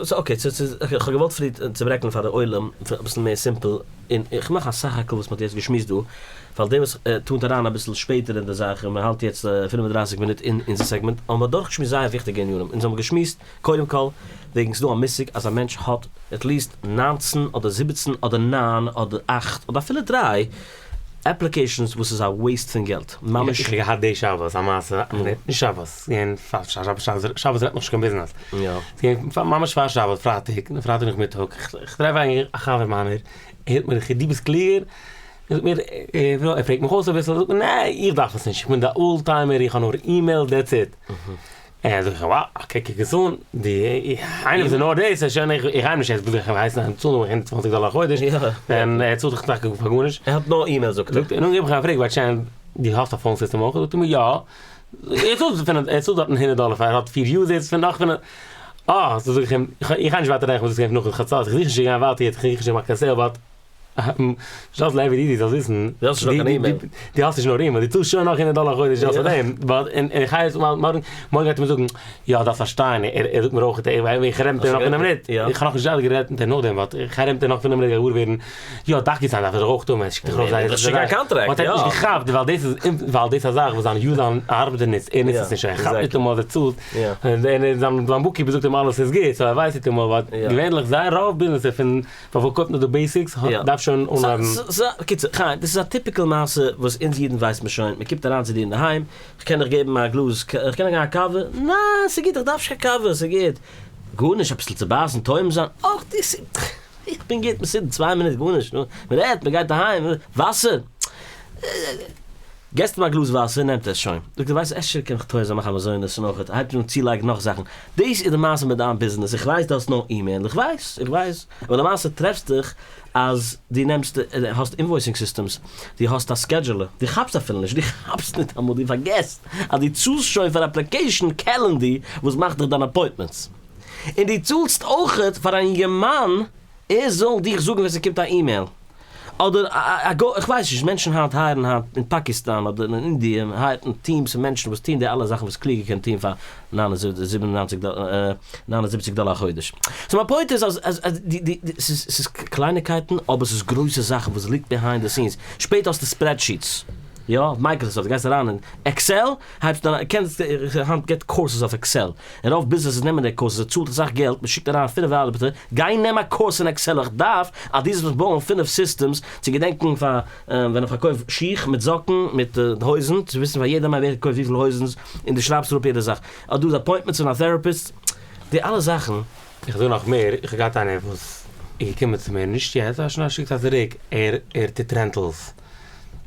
סאו אקעי, סאו סאו איך האב געוואלט פריער צוברעקלען פאר די עולם אביסל מער סימפל, און איך מאך א סך הכל וואס מ'האט יעצט געשמועסט דא, פאר דעם וואס טונט אריין אביסל שפעטער אין די זאך, און מ'האלט יעצט 35 מינוט אין אונזער סעגמענט, האבן מיר דורכגעשמועסט זייער וויכטיגע ענינים, אונז האבן געשמועסט קודם כל וועגן ס'דא א מושג אז א מענטש האט עטליעסט 19 אדער 17 אדער 9 אדער 8 אדער אפילו 3 אפליקעישאנס וואס איז א וועיסט פון געלט, ממש. איך האב געהאט די שבת א מעשה, נישט שבת, ס'געווען פאר שבת, שבת רעדט מען נישט קיין ביזנעס, ס'געווען ממש פאר שבת, פרייטאג, פרייטאג נאכמיטאג, איך טרעף א חבר מיינער, ער זאגט מיר דו ביסט קלוגער, ער זאגט מיר, ער פרעגט מיך אויס אביסל, ער זאגט מיר נע איך דארף עס נישט, איך בין די אולד טיימער, איך האב נאר אימעיל, דעטס איט. און זאג איך וואו, אקעי קוק עס אן, די איינער וואס איז נאר דאס, איז שוין, איך גיי נישט יעצט איך ווייס נישט, צאלן 120 דאלער א חודש, און ער צאלט דאך טאקע פאר גארנישט. ער האט נאר אימעיל זאגט ער. און נאכדעם גיב איך אים א פרעג, ווייל שיין, דו האסט א פאון סיסטעם אויך? זאגט ער מיר יא, ער צאלט פון, ער צאלט דארטן הונדערט דאלער פאר ער האט פיר יוזערס פון נאך פון, אה, זאג איך אים, איך גיי נישט ווייטער רעכענען וואס איז געווען נאך חצות, איך זוך נישט צו גיין ווייטער יעצט, איך זוך נישט צו מאכן קיין סעיל, באט. זשאסט לעווי די זאלסט וויסן, דו האסט נישט נאר קיין אימעיל. דו האסט נישט נאר אימעיל, דו צאלסט שוין נאך הונדערט דאלער א חודש דזשאסט פאר דעם, באט און איך הייס מארגן, מארגן גייט ער מיר זאגן, יא דארפסט פארשטיין, ער זאגט מיר אויך, איך רעד מיט אים נאך פינף מינוט, איך האב נאכנישט געהאט גערעדט מיט אים נאכדעם, באט איך רעד מיט אים נאך פינף מינוט גייט געוואר ווערן, יא דאקיסאן דארף ער דאך אויך האבן, ער שיקט דאך ארויף זייער, באט ער האט נישט געכאפט, ווייל דאס איז, ווייל דאס איז א זאך וואס זיין יוזער ארבעטער נוצט, ער נוצט עס נישט, ער כאפט ניטאמאל אז ער צאלט, און זיין בוקקיפער זאגט אים אלעס איז גוט, סאו ער ווייסט ניטאמאל, באט געווענליך זייער רוב ביזנעסער פון פאר פארקויפט נאר די בעיסיקס דארף שוין אנהייבן. בקיצור, חיים, דאס איז א טיפיקעל מעשה וואס אונז אידן ווייסט מען שוין, מען קומט אריין צו דיר אינדערהיים, כ'קען דיך געבן א גלאז, כ'קען דיך געבן א קאווע? ניין, ס'גוט, איך דארף נישט קיין קאווע, ס'גוט. גארנישט, אביסל צובייסן, טועם זיין, אך, דאס איז, איך בין גוט, מסודר, צוויי מינוט, גארנישט, נו, מען רעדט, מען גייט אהיים, וואסער? געסט אים א גלאז וואסער, נעמט ער עס שוין. זאגט ער, ווייסט, אפשר קען איך טועם זיין, מאכן א מזונות און אויך, הייבט אן צולייגן נאך זאכן. דאס איז די מעשה מיט דיין ביזנעס, איך ווייס דו האסט נאר אימעיל, איך ווייס, איך ווייס, אבער למעשה טרעפסט דיך אז דו נעמסט, האסט אינוואויסינג סיסטעמס, דו האסט א סקעדזשולער, דו כאפסט אפילו נישט, דו כאפסט ניטאמאל, דו פארגעסט אז דו צאלסט שוין פאר אפליקעישאן קעלענדי וואס מאכט דיך דיין אפוינטמענטס, און דו צאלסט אויכעט פאר א אינגערמאן ער זאל דיך זאגן ווען ס'קומט א אימעיל. אדער א גוי, איך ווייס נישט, מענטשן היינט הייערן היינט אין פאקיסטאן אדער אין אינדיע הייערט מען טיעמס פון מענטשן וואס טוען די אלע זאכן וואס קלוגער קען טון פאר 79 דאלער א חודש. סאו מיין פוינט איז אז אז די די ס'איז ס'איז קלייניקייטן אבער ס'איז גרויסע זאכן וואס ליגט ביהיינד די סינס. שפעטער האסטו ספרעדשיטס, יא, מייקראסאפט, גייסט אריין אין עקסעל, הייבסט אן, קענסט היינט געט קורסעס אויף עקסעל, און רוב ביזנעסעס נעמען די קורסעס, עס צאלט אסאך געלט, מען שיקט אריין פינף ארבעטער, גיי נעם א קורס אין עקסעל, איך דארף אז דו זאלסט מיך בויען פינף סיסטעמס צו געדענקן פאר ווען איך פארקויף שיך מיט זאקן מיט הויזן, צו וויסן פאר יעדער מיין ווער געקויפט וויפיל הויזנס, און דו שרייבסט אראפ יעדע זאך, אז דא איז אפוינטמענטס פון א טעראפיסט, די אלע זאכן. איך זאג נאך מער, איך האב געהאט איינער וואס איז געקומען צו מיר, נישט יעצט, שוין א שטיק צייט צוריק, ער ער טוט רענטעלס.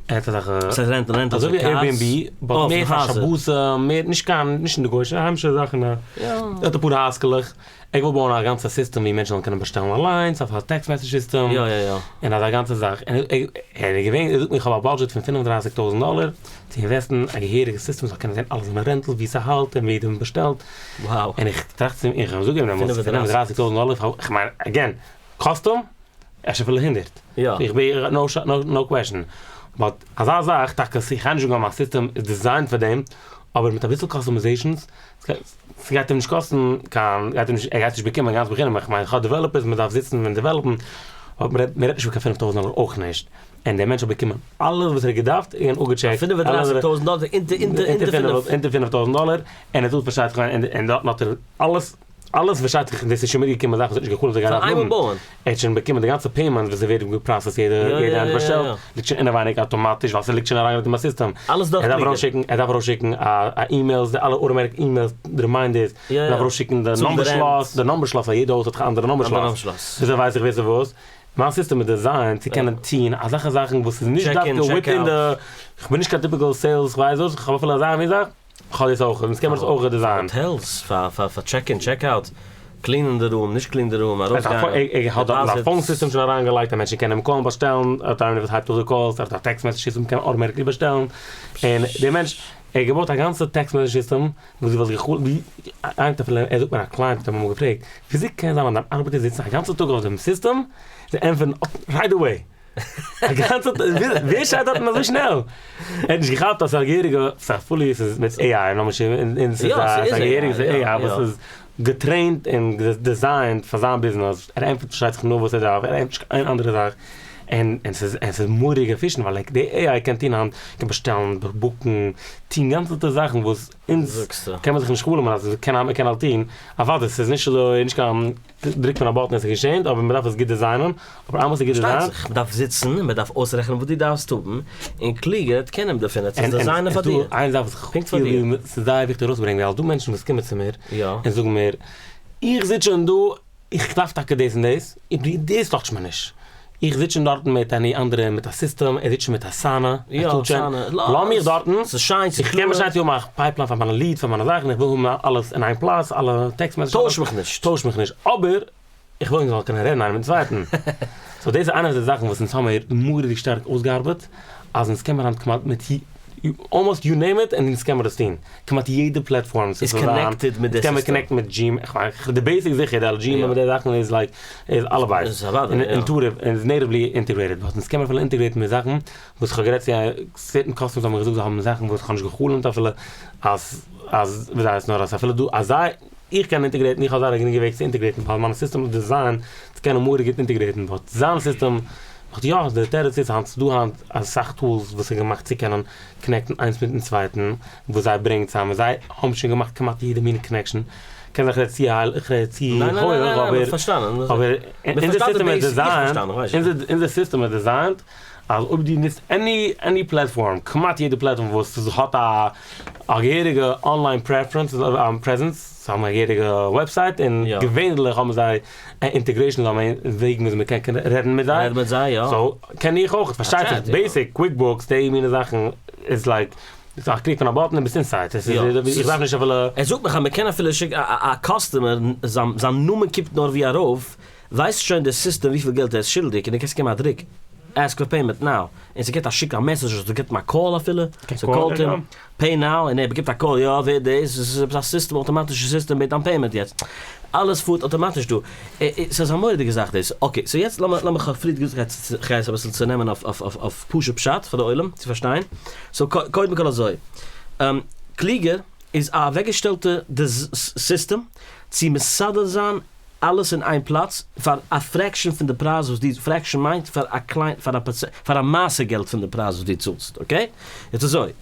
ער האט אזעלכע, וואס הייסט רענטל? רענטל אזוי ווי עירביענבי, באט מער פאר שבתים, מער נישט קיין, נישט אין די גוישע, היימישע זאכן, ער האט אפאר הייזקעלעך, ער וויל בויען א גאנצע סיסטעם ווי מענטשן זאלן קענען באשטעלן אליינס, אויף א טעקסט מעסעדזש סיסטעם, און אזא גאנצע זאך, און ער איז געווען, ער זאגט מיר איך האב א בודזשעט פון 35 טויזנט דאלער צו אינוועסטן א געהעריגע סיסטעם זאל קענען זען אלע זיינע רענטל ווי ס'האלט און ווי מען באשטעלט, און איך טראכט צו מיר, איך זאג אים דעמאלטס 35 טויזנט דאלער, איך מיין עגעין, קאסטום? אפשר אפילו הונדערט. איך בין נאו קוועשן. באט אזא זאך, טאקע איך גיי נישט זאגן אז מיין סיסטעם איז דיזיינט פאר דעם, אבער מיט אביסל קאסטומייזעישאנס, ס'גייט אים נישט קאסטן קיין, גייט אים נישט, ער גייט נישט באקומען גאנץ בחינם, איך מיין איך האב דעוועלאפערס, מען דארף זיצן און דעוועלאפן, אבער מ'רעדט מ'רעדט נישט פון קיין פינף טויזנט דאלער אויך נישט, און דער מענטש האט באקומען אלעס וואס ער האט געדארפט און אפגעטשעקט, פינף און דרייסיג טויזנט דאלער אונטער אונטער אונטער פינף. אונטער פינף טויזנט דאלער, און ער צאלט פארשטייט זיך און דארטן האט ער אלעס. אלעס פארשטייט זיך דאס איז שוין מיטגעקומען זאכן וואס ער האט נישט געחלומט ער גייט דארפן האבן, ער האט שוין באקומען די גאנצע פעימענט וואס ווערט געפראסעסט יעדע יעדע איינער באשטעלט, ליגט שוין אינעווייניג אטאמאטיש ווייל ס'ליגט שוין אריינגעלייגט אין מיין סיסטעם, ער דארף ארויסשיקן ער דארף ארויסשיקן א אימעילס די אלע אוטאמעטיק אימעילס די רימיינדערס, ער דארף ארויסשיקן די נומבער שלאס, די נומבער שלאס ווייל יעדע הויז האט דאך א אנדערע נומבער שלאס, וויאזוי ווייס איך ווער ס'איז וואס? מיין סיסטעם איז דעזיינט צו קענען טון אזעלכע זאכן וואס איז נישט דווקא וויטין די, כ'בין נישט קיין טיפיקעל סעילס כ'ווייס וואס, כ'האב אפילו אזא מין זאך. כ'האב דאס אויך, אונז קען מען דאס אויך דיזיינען. פאר האטעלס, פאר פאר פאר טשעק אין טשעק אוט, קלינען די רום, נישט קלינען די רום, ארויסגיין, ער האט דארטן א פאון סיסטעם שוין אריינגעלייגט אז מענטשן קענען אים קאלן באשטעלן, ער האט איינער וואס הייבט אויף די קאלס, ער האט א טעקסט מעסעדזש סיסטעם מ'קען אוטאמעטיקלי באשטעלן, און דער מענטש. ער האט געבויט א גאנצע טעקסט מעסעדזש סיסטעם וואס דו וואלסט געחלומט ווי איינער האט אפילו ער זאגט מיר א קלייענט האט אים אמאל געפרעגט וויאזוי קען זיין אז דיין ארבעטער זיצן א גאנצע טאג אויף דעם סיסטעם זיי ענטפערן רייט עוועי א גאנצע טאג ווער שרייבט דארטן אזוי שנעל? ער האט נישט געכאפט אז ס'איז א געהעריגע ס'איז א פולי ס'איז מיט AI און ס'איז א געהעריגע AI וואס איז געטרעינט און דעזיינט פאר זיין ביזנעס, ער ענטפערט פארשטייט זיך נאר וואס ער דארף, ער ענטפערט נישט קיין אנדערע זאך, און און ס'איז און ס'איז מורא'דיג עפישענט ווייל די AI קען טון היינט, קען באשטעלן, בוקן, טון גאנצעטע זאכן וואס אונז קען מען זיך נישט חלומ'ן אז מ'קען אז מ'קען אלס טון, אוודאי ס'איז נישט אזוי נישט קיין דרוק פון א באטן און ס'איז געשען, אבער מ'דארף עס גוט דעזיינען, אבער איינמאל ס'איז גוט פארשטייט דעזיינט. זיך, מ'דארף זיצן און מ'דארף אויסרעכענען וואס דו דארפסט האבן, און קלוגער קען אים דערפון עס דעזיינען פאר דיר. איין זאך וואס פונקט פאר דיר. ס'איז זייער וויכטיג ארויסצוברענגען ווייל ס'דא מענטשן וואס קומען צו מיר און זאגן מיר, איך זיץ שוין דא, איך דארף טאקע דאס און דאס, אבער דאס טאטשט מען נישט. איך זיץ שוין דארטן מיט עני אנדערע, מיט א סיסטעם, ער זיצט שוין מיט אסאנא, ער צאלט שוין, לאז מיך דארטן, ס'איז שיין, ס'איז איך קען באשטיין צו האבן א pipeline פאר מיינע leads, פאר מיינע זאכן, איך וויל האבן אלעס אין איין פלאץ, אלע טעקסט מעסעדזשעס, טויש מיך נישט. טויש מיך נישט, אבער איך וויל אונז זאלן קענען רעדן איינער מיטן צווייטן. so דאס איז איינע פון די זאכן וואס אונז האמיר מורא'דיג שטארק אויסגעארבעט, אז אונז קען מיר היינט כמעט מיט almost you name it און אונז קען מיר דאס טון. כמעט יעדע platform איז connected מיט די סיסטעם. קען מען connect ן מיט דזשימעיל, כ'מיין די basic זיכער, די דזשימעיל מיט די זאכן איז like איז אלע ווייסן. intuitive און איז natively integrated. but אונז קען מען אפילו integrate ן מיט זאכן וואס כ'האב גערעדט צו certain customers האבן מיר געזאגט זיי האבן זאכן וואס כ'האב נישט גע'חלומ'ט אפילו אז אז וויאזוי הייסט נאר אז אפילו דא אז זיי איך קען integrate ן, איך האב זייער א גרינגע וועג צו integrate ן ווייל מיין סיסטעם איז designed צו קענען מורא'דיג גוט integrate ן, but זיין סיסטעם האט יא, די תירוץ איז היינט ס'דא היינט אסאך tools וואס איז געמאכט צו קענען connect ן איינס מיטן צווייטן וואס זיי ברענגן צוזאם און זיי האבן שוין געמאכט כמעט יעדע מין connection, קען זיין איך רעד צו הייל איך רעד צו הויעך אבער אבער אונזער סיסטעם איז designed אונזער סיסטעם איז designed אז אויב דו נוצט any any platform, כמעט יעדע platform וואס האט א א געהעריגע online preference presence, זיי האבן א געהעריגע website און געווענליך האבן זיי א integration זיי האבן וועגן וויאזוי מען קען רעדן מיט זיי, רעדן מיט זיי יא. so קען איך אויך, פארשטייט זיך basic QuickBooks די מינע זאכן איז like א קליק פון א button און ביסט inside, עס איז איך דארף נישט אפילו. ער זאגט מיך אז מען קען אפילו שיקן א customer זיין נאמען קומט נאר ווי ארויף ווייסט שוין די סיסטעם וויפיל געלט ער איז שולדיג און דו קענסט געבן א דריק ask for payment now און ס'געט א שיק א message אדער ס'געט אים א call אפילו, ס'קאלט אים pay now און ער באקומט א call יא ווער דאס עס איז עפעס א סיסטעם אויטאמאטישע סיסטעם בעט דיין payment יעצט אלעס פארט אויטאמאטיש דא ס'איז א מורא'דיגע זאך דאס okay so יעצט לאמיר לאמיר כ'האב פריער געזאגט כ'גיי עס אביסל צונעמען אויף אויף אויף פשוט פשט פאר די עולם צו פארשטיין so קודם כל אזוי קלוגער איז א אוועקגעשטעלטע סיסטעם צו מסדר זיין אלעס אין איין פלאץ פאר א fraction פון די פרייז וואס דו, fraction מיינט פאר א קליין, פאר א פראצענט, פאר א מעשה געלט פון די פרייז וואס דו צאלסט, okay? יעצט אזוי,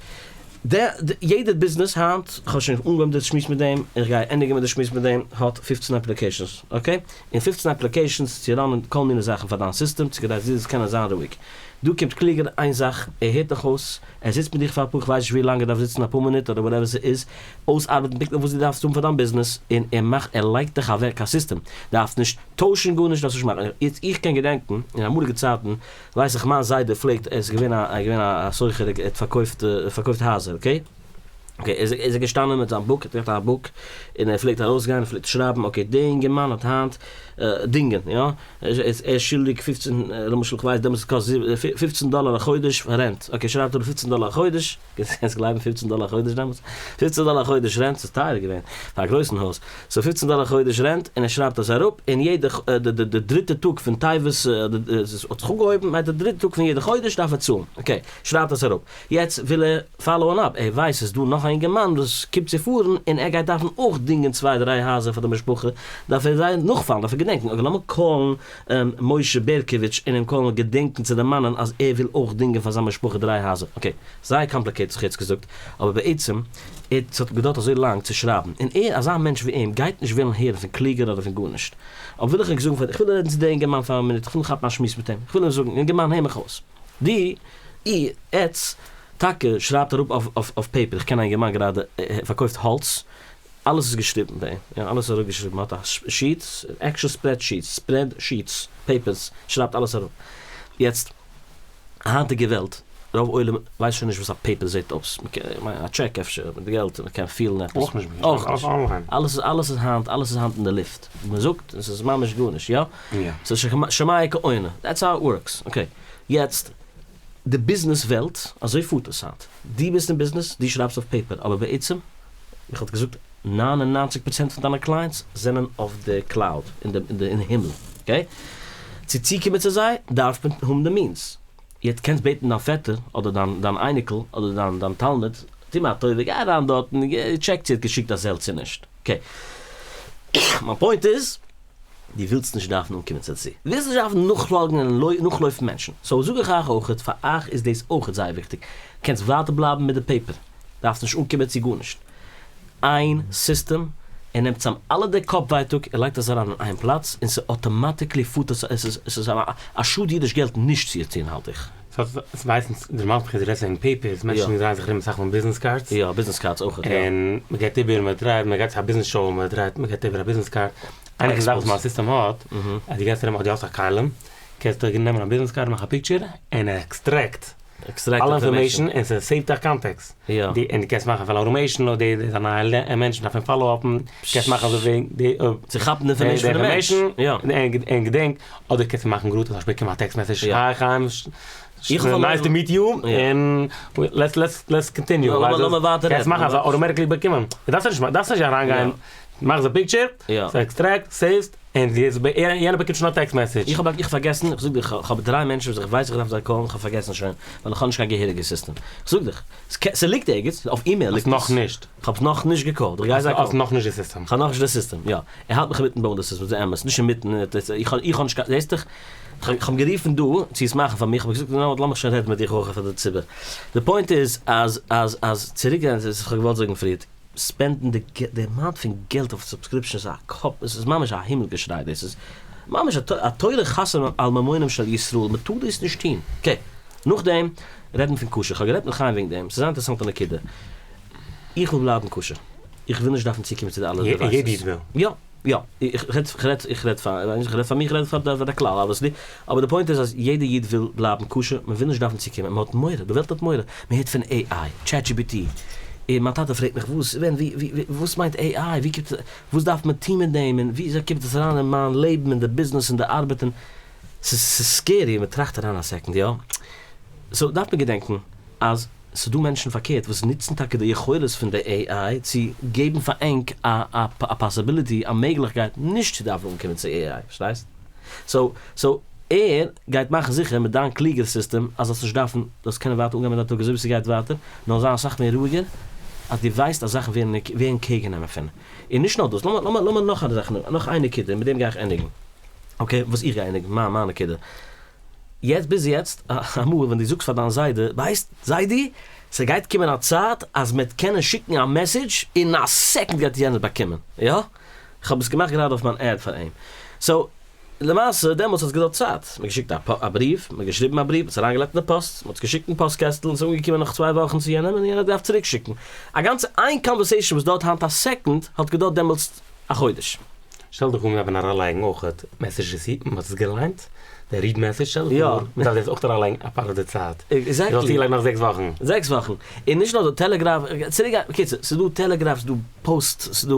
די, יעדע ביזנעס היינט, כ'האב שוין אנגעהויבן די שמועס מיט דעם, און כ'גיי ענדיגן מיט די שמועס מיט דעם, האט פופצן applications, okay? און פופצן applications צו run ען כל מיני זאכן פאר דיין סיסטעם, צו כדי דו זאלסט קענען זיין רואיג. דא קומט קלוגער איין זאך, ער הערט דיך אויס, ער זיצט מיט דיך פאר אפאר כ'ווייס נישט ווי לאנג ער דארף זיצן אפאר מינוט אדער whatever ס'איז, אויסארבעטן פונקטליך וואס דו דארפסט האבן פאר דיין ביזנעס, און ער מאכט ער לייגט דיך אוועק א סיסטעם, דארפסט נישט טוישן גארנישט דארפסט נישט מאכן, יעצט איך קען געדענקן אין אמאליגע צייטן ווייס איך מיין זיידע פלעגט ער איז געווען א ער איז געווען א סוחר ער האט פארקויפט פארקויפט הייזער okay okay איז ער געשטאנען מיט זיין book ער האט געהאט א book און ער פלעגט ארויסגיין ער פלעגט שרייבן okay די אינגערמאן האט היינט דינגען יא ער איז שולדיג פופצן למשל כ'ווייס דעמאלטס האט געקאסט פופצן דאלער א חודש פאר rent okay שרייבט אראפ פופצן דאלער א חודש. קענסט גלייבן פופצן דאלער א חודש דעמאלטס? פופצן דאלער א חודש rent, ס'איז טייער געווען פאר א גרויסן הויז, so פופצן דאלער א חודש rent, און ער שרייבט עס אראפ, און יעדע די דריטע טאג פון טבת האט זיך אנגעהויבן, מיינט די דריטע טאג פון יעדע חודש דארף ער צאלן, okay, שרייבט עס אראפ, יעצט וויל ער follow ען up, ער ווייסט ס'איז דא נאך א אינגערמאן וואס קומט צו פארן, און ער גייט דארפן אויך דינגען צוויי דריי הייזער פאר די משפחה, דארף ער זיי נאכפאלן, דארף ער געדענקן, okay לאמיר call ן משה בערקאוויטש און אים call ן געדענקן צו דערמאנען אז ער וויל אויך דינגען פאר זיין משפחה דריי הייזער, okay, זייער complicated זיך יעצט געזאגט, אבער בעצם ער ס'האט געדויערט אזוי לאנג צו שרייבן, און ער אזא מענטש ווי אים גייט נישט וועלן הערן פון קלוגער אדער פון גארנישט, אבער וויל איך ענק זאגן פאר איך וויל רעדן צו די אינגערמאן פאר א מינוט, איך וויל כאפן א שמועס מיט אים, איך וויל אים זאגן, אינגערמאן הער מיך אויס, דו, איר, עטץ, טאקע שרייבט אראפ אויף אויף אויף paper, איך קען א אינגערמאן גראדע, ער פארקויפט האלץ, אלעס איז געשריבן ביי אים, יא אלעס איז אראפגעשריבן, מען האט א sheet, actual spreadsheets, spreadsheets, papers, שרייבט אלעס אראפ. יעצט, היינטיגע וועלט, רוב עולם ווייסט שוין נישט וואס א paper זעט אויס, מען קען, איך מיין א טשעק אפשר, מיט געלט, מען קען פילן עפעס. אויך נישט, אויך אלעס נישט. online. אלעס איז, אלעס איז היינט, אלעס איז היינט אין די לופט. מען זאגט, און ס'איז ממש גארנישט, יא? יא. ס'איז שומע כעונה, that's how it works, okay. יעצט. די ביזנעס וועלט, אזוי פארט עס היינט. דו ביסט אין ביזנעס, דו שרייבסט אויף פעיפער, אבער בעצם, איך וואלט געזאגט 99 פראצענט פון דיינע קלייענטס זענען אויף די קלאוד, אין די אין הימל, אקעי? צו צוקומען צו זיי דארף מען האבן די מינס. יעצט קענסט בעטן דיין פעטער, אדער דיין דיין אייניקל, אדער דיין דיין תלמיד, טו מיר א טובה, גיי אריין דארטן, טשעק צו ער האט געשיקט א זעל צו נישט. אקעי. מיין פוינט איז, דו ווילסט נישט דארפן אנקומען צו דערצו. דו ווילסט נישט דארפן נאכפאלגן און נאכלויפן מענטשן. סאו זאג איך אייך אויכעט, פאר אייך איז דאס אויכעט זייער וויכטיג. קענסט ווייטער בלייבן מיט די פעיפער. דארפסט נישט אנקומען צו גארנישט. איין סיסטעם, ער נעמט צאם אלע די קאפ ווייטאג, ער לייגט עס אריין אין איין פלאץ, און ס'אטאמאטיקלי פארט עס, עס איז עס איז א שאד אידיש געלט נישט צו עס טון האלט איך. ס'האט מייסטנס דערמאנט מיך אז דו רעדסט וועגן פעיפערס, מענטשן דרייען זיך ארום אסאך מיט ביזנעס קארדס. יא, ביזנעס קארדס אויכעט, יא. און מ'געט איבער, מ'דרייט, מ'גייט צו א ביזנעס שאו, מ'דרייט, מ'געט איבער א ביזנעס קארד. איינע פון די זאכן וואס מיין סיסטעם האט, אז דו גייסט ארום אדער דו האסט א כלים, קענסטו נעמען א ביזנעס קארד, מאכן א פיקטשער, און ער עקסטרעקט אלע אינפארמעישן און ס'סעיווט דיך קאנטעקטס. און דו קענסט מאכן אפילו אוטאמעישן אויב דער איז א נייע מענטש מ'דארף אים פאלאו אפן, קענסט מאכן אזוי ווי די צו כאפן די אינפארמעישן פונעם מענטש. און געדענק, אדער קענסטו מאכן גראד אז באקומען א טעקסט מעסעדזש, היי חיים, נייס טו מיט יו, און לעטס לעטס לעטס קאנטיניו. לאמיר ווייטער רעדן. קענסט מאכן אז אוטאמעטיקלי באקומען. דו דארפסט נישט דארפסט נישט אריינגיין, מאך די פיקטשער, ס'עקסטרעקט, סעיווט, און יענער באקומט שוין א טעקסט מעסעדזש. איך האב איך פארגעסן, איך זאג דיך, איך האב דריי מענטשן וואס איך ווייס איך דארף זיי קאלן, איך האב פארגעסן שוין, ווייל איך האב נישט קיין געהעריגע סיסטעם. איך זאג דיך, ס'ליגט ערגעץ, אויף אימעיל ליגט עס. האסט נאכנישט. איך האב נאכנישט געקאלט, איך גיי זיי קאלן. האסט נאכנישט די סיסטעם. איך האב נאכנישט די סיסטעם, יא. ער האלט מיך אינמיטן בויען די סיסטעם, דאס איז אמת, נישט אינמיטן, איך האב נישט קיין, זעסט דיך, איך האב גערופן דא צו עס מאכן פאר מיך, האב איך געזאגט, נו, לאמיך שוין רעדן מיט דיך אויך פאר די ציבור. די פוינט איז אז, אז, אז, צוריק גיין, וואס איך האב געוואלט זאגן פריערט, ספענדן די די אמאונט פון געלט אויף סובסקריפשאנס איז א קאפ, עס איז ממש א הימל געשריי דאס איז ממש א תורה חסה על ממונם של ישראל, מען טאר דאס נישט טון. אקעי, נאכדעם רעדן פון כשר, כ'האב גערעדט מיט חיים וועגן דעם, ס'איז א אינטערעסאנטע נקודה, איך וויל בלייבן כשר, איך וויל נישט דארפן צוקומען צו די אלע דעווייסעס. יעדער איד וויל. יא, יא, איך רעד, איך רעד, איך רעד פאר, איך רעד פאר מיך, איך רעד פאר די כלל אבוויעסלי, אבער די פוינט איז אז יעדער איד וויל בלייבן כשר, מען וויל נישט דארפן צוקומען, מען האט מורא, די וועלט האט מורא, מען הערט פון AI, טשעט דזשי פי טי, און מיין טאטע פרעגט מיך וואס, ווען, ווי, ווי, וואס מיינט AI, ווי קומט, וואס דארף מען טון מיט דעם, און וויאזוי קומט עס אריין אין מיין לעבן, אין די ביזנעס, אין די ארבעט, און ס'איז ס'איז סקערי, מען טראכט אריין א סעקאנד, יא? סאו דארף מען געדענקן אז ס'דא מענטשן פארקערט וואס נוצן טאקע די יכולת פון די AI צו געבן פאר ענק א א פאסיביליטי, א מעגליכקייט נישט צו דארפן אנקומען צו AI, פארשטייסט? סאו סאו ער גייט מאכן זיכער מיט דיין קלוגער סיסטעם אז זאלסט נישט דארפן, זאלסט קענען ווייטער אנגיין מיט דיין טאג אזוי ווי ס'גייט ווייטער, נאר זיין אסאך מער רואיגער אז דו ווייסט אז זאכן ווערן ווערן קעיר גענומען פון. און נישט נאר דאס, לאמיר לאמיר לאמיר נאך א זאך, נאך איין נקודה און מיט דעם גיי איך ענדיגן. אקעי, וואס איך גיי ענדיגן, מיין מיין נקודה. יעצט ביז יעצט, אמאל ווען דו זאגסט פאר דיין זיידע, ווייסט זיידי, ס'גייט קומען א צייט אז מ'עט קענען שיקן א מעסעדזש, אין א סעקונד גייט יענער באקומען, יא? כ'האב עס געמאכט גראדע אויף מיין עד פאר אים. סאו, למעשה דעמאלטס האט עס געדויערט צייט, מ'האט געשיקט א בריוו, מ'האט געשריבן א בריוו, מ'האט עס אריינגעלייגט אין די פאסט, מ'האט עס געשיקט אין פאסט קעסטל און ס'איז אנגעקומען נאך צוויי וואכן צו יענעם און יענער האט געדארפט צוריק שיקן. א גאנצע איין קאנווערסעישאן וואס דויערט היינט א סעקונד האט געדויערט דעמאלטס א חודש. שטעל דיך פאר מ'דארף ווען אריינלייגן אויכעט מעסעדזש ריסיפט, מ'האט עס געליינט, די ריעד מעסעדזש, שטעל דיך פאר מ'דארף דאס אויך אריינלייגן א פארט אוו די צייט. עקזעקטלי. דו זאלסט צולייגן נאך זעקס וואכן. זעקס וואכן. און נישט נאר דא, טעלעגראף, צוריק גיין, בקיצור, ס'איז דא טעלעגראף, ס'איז דא פאוסט, ס'איז דא,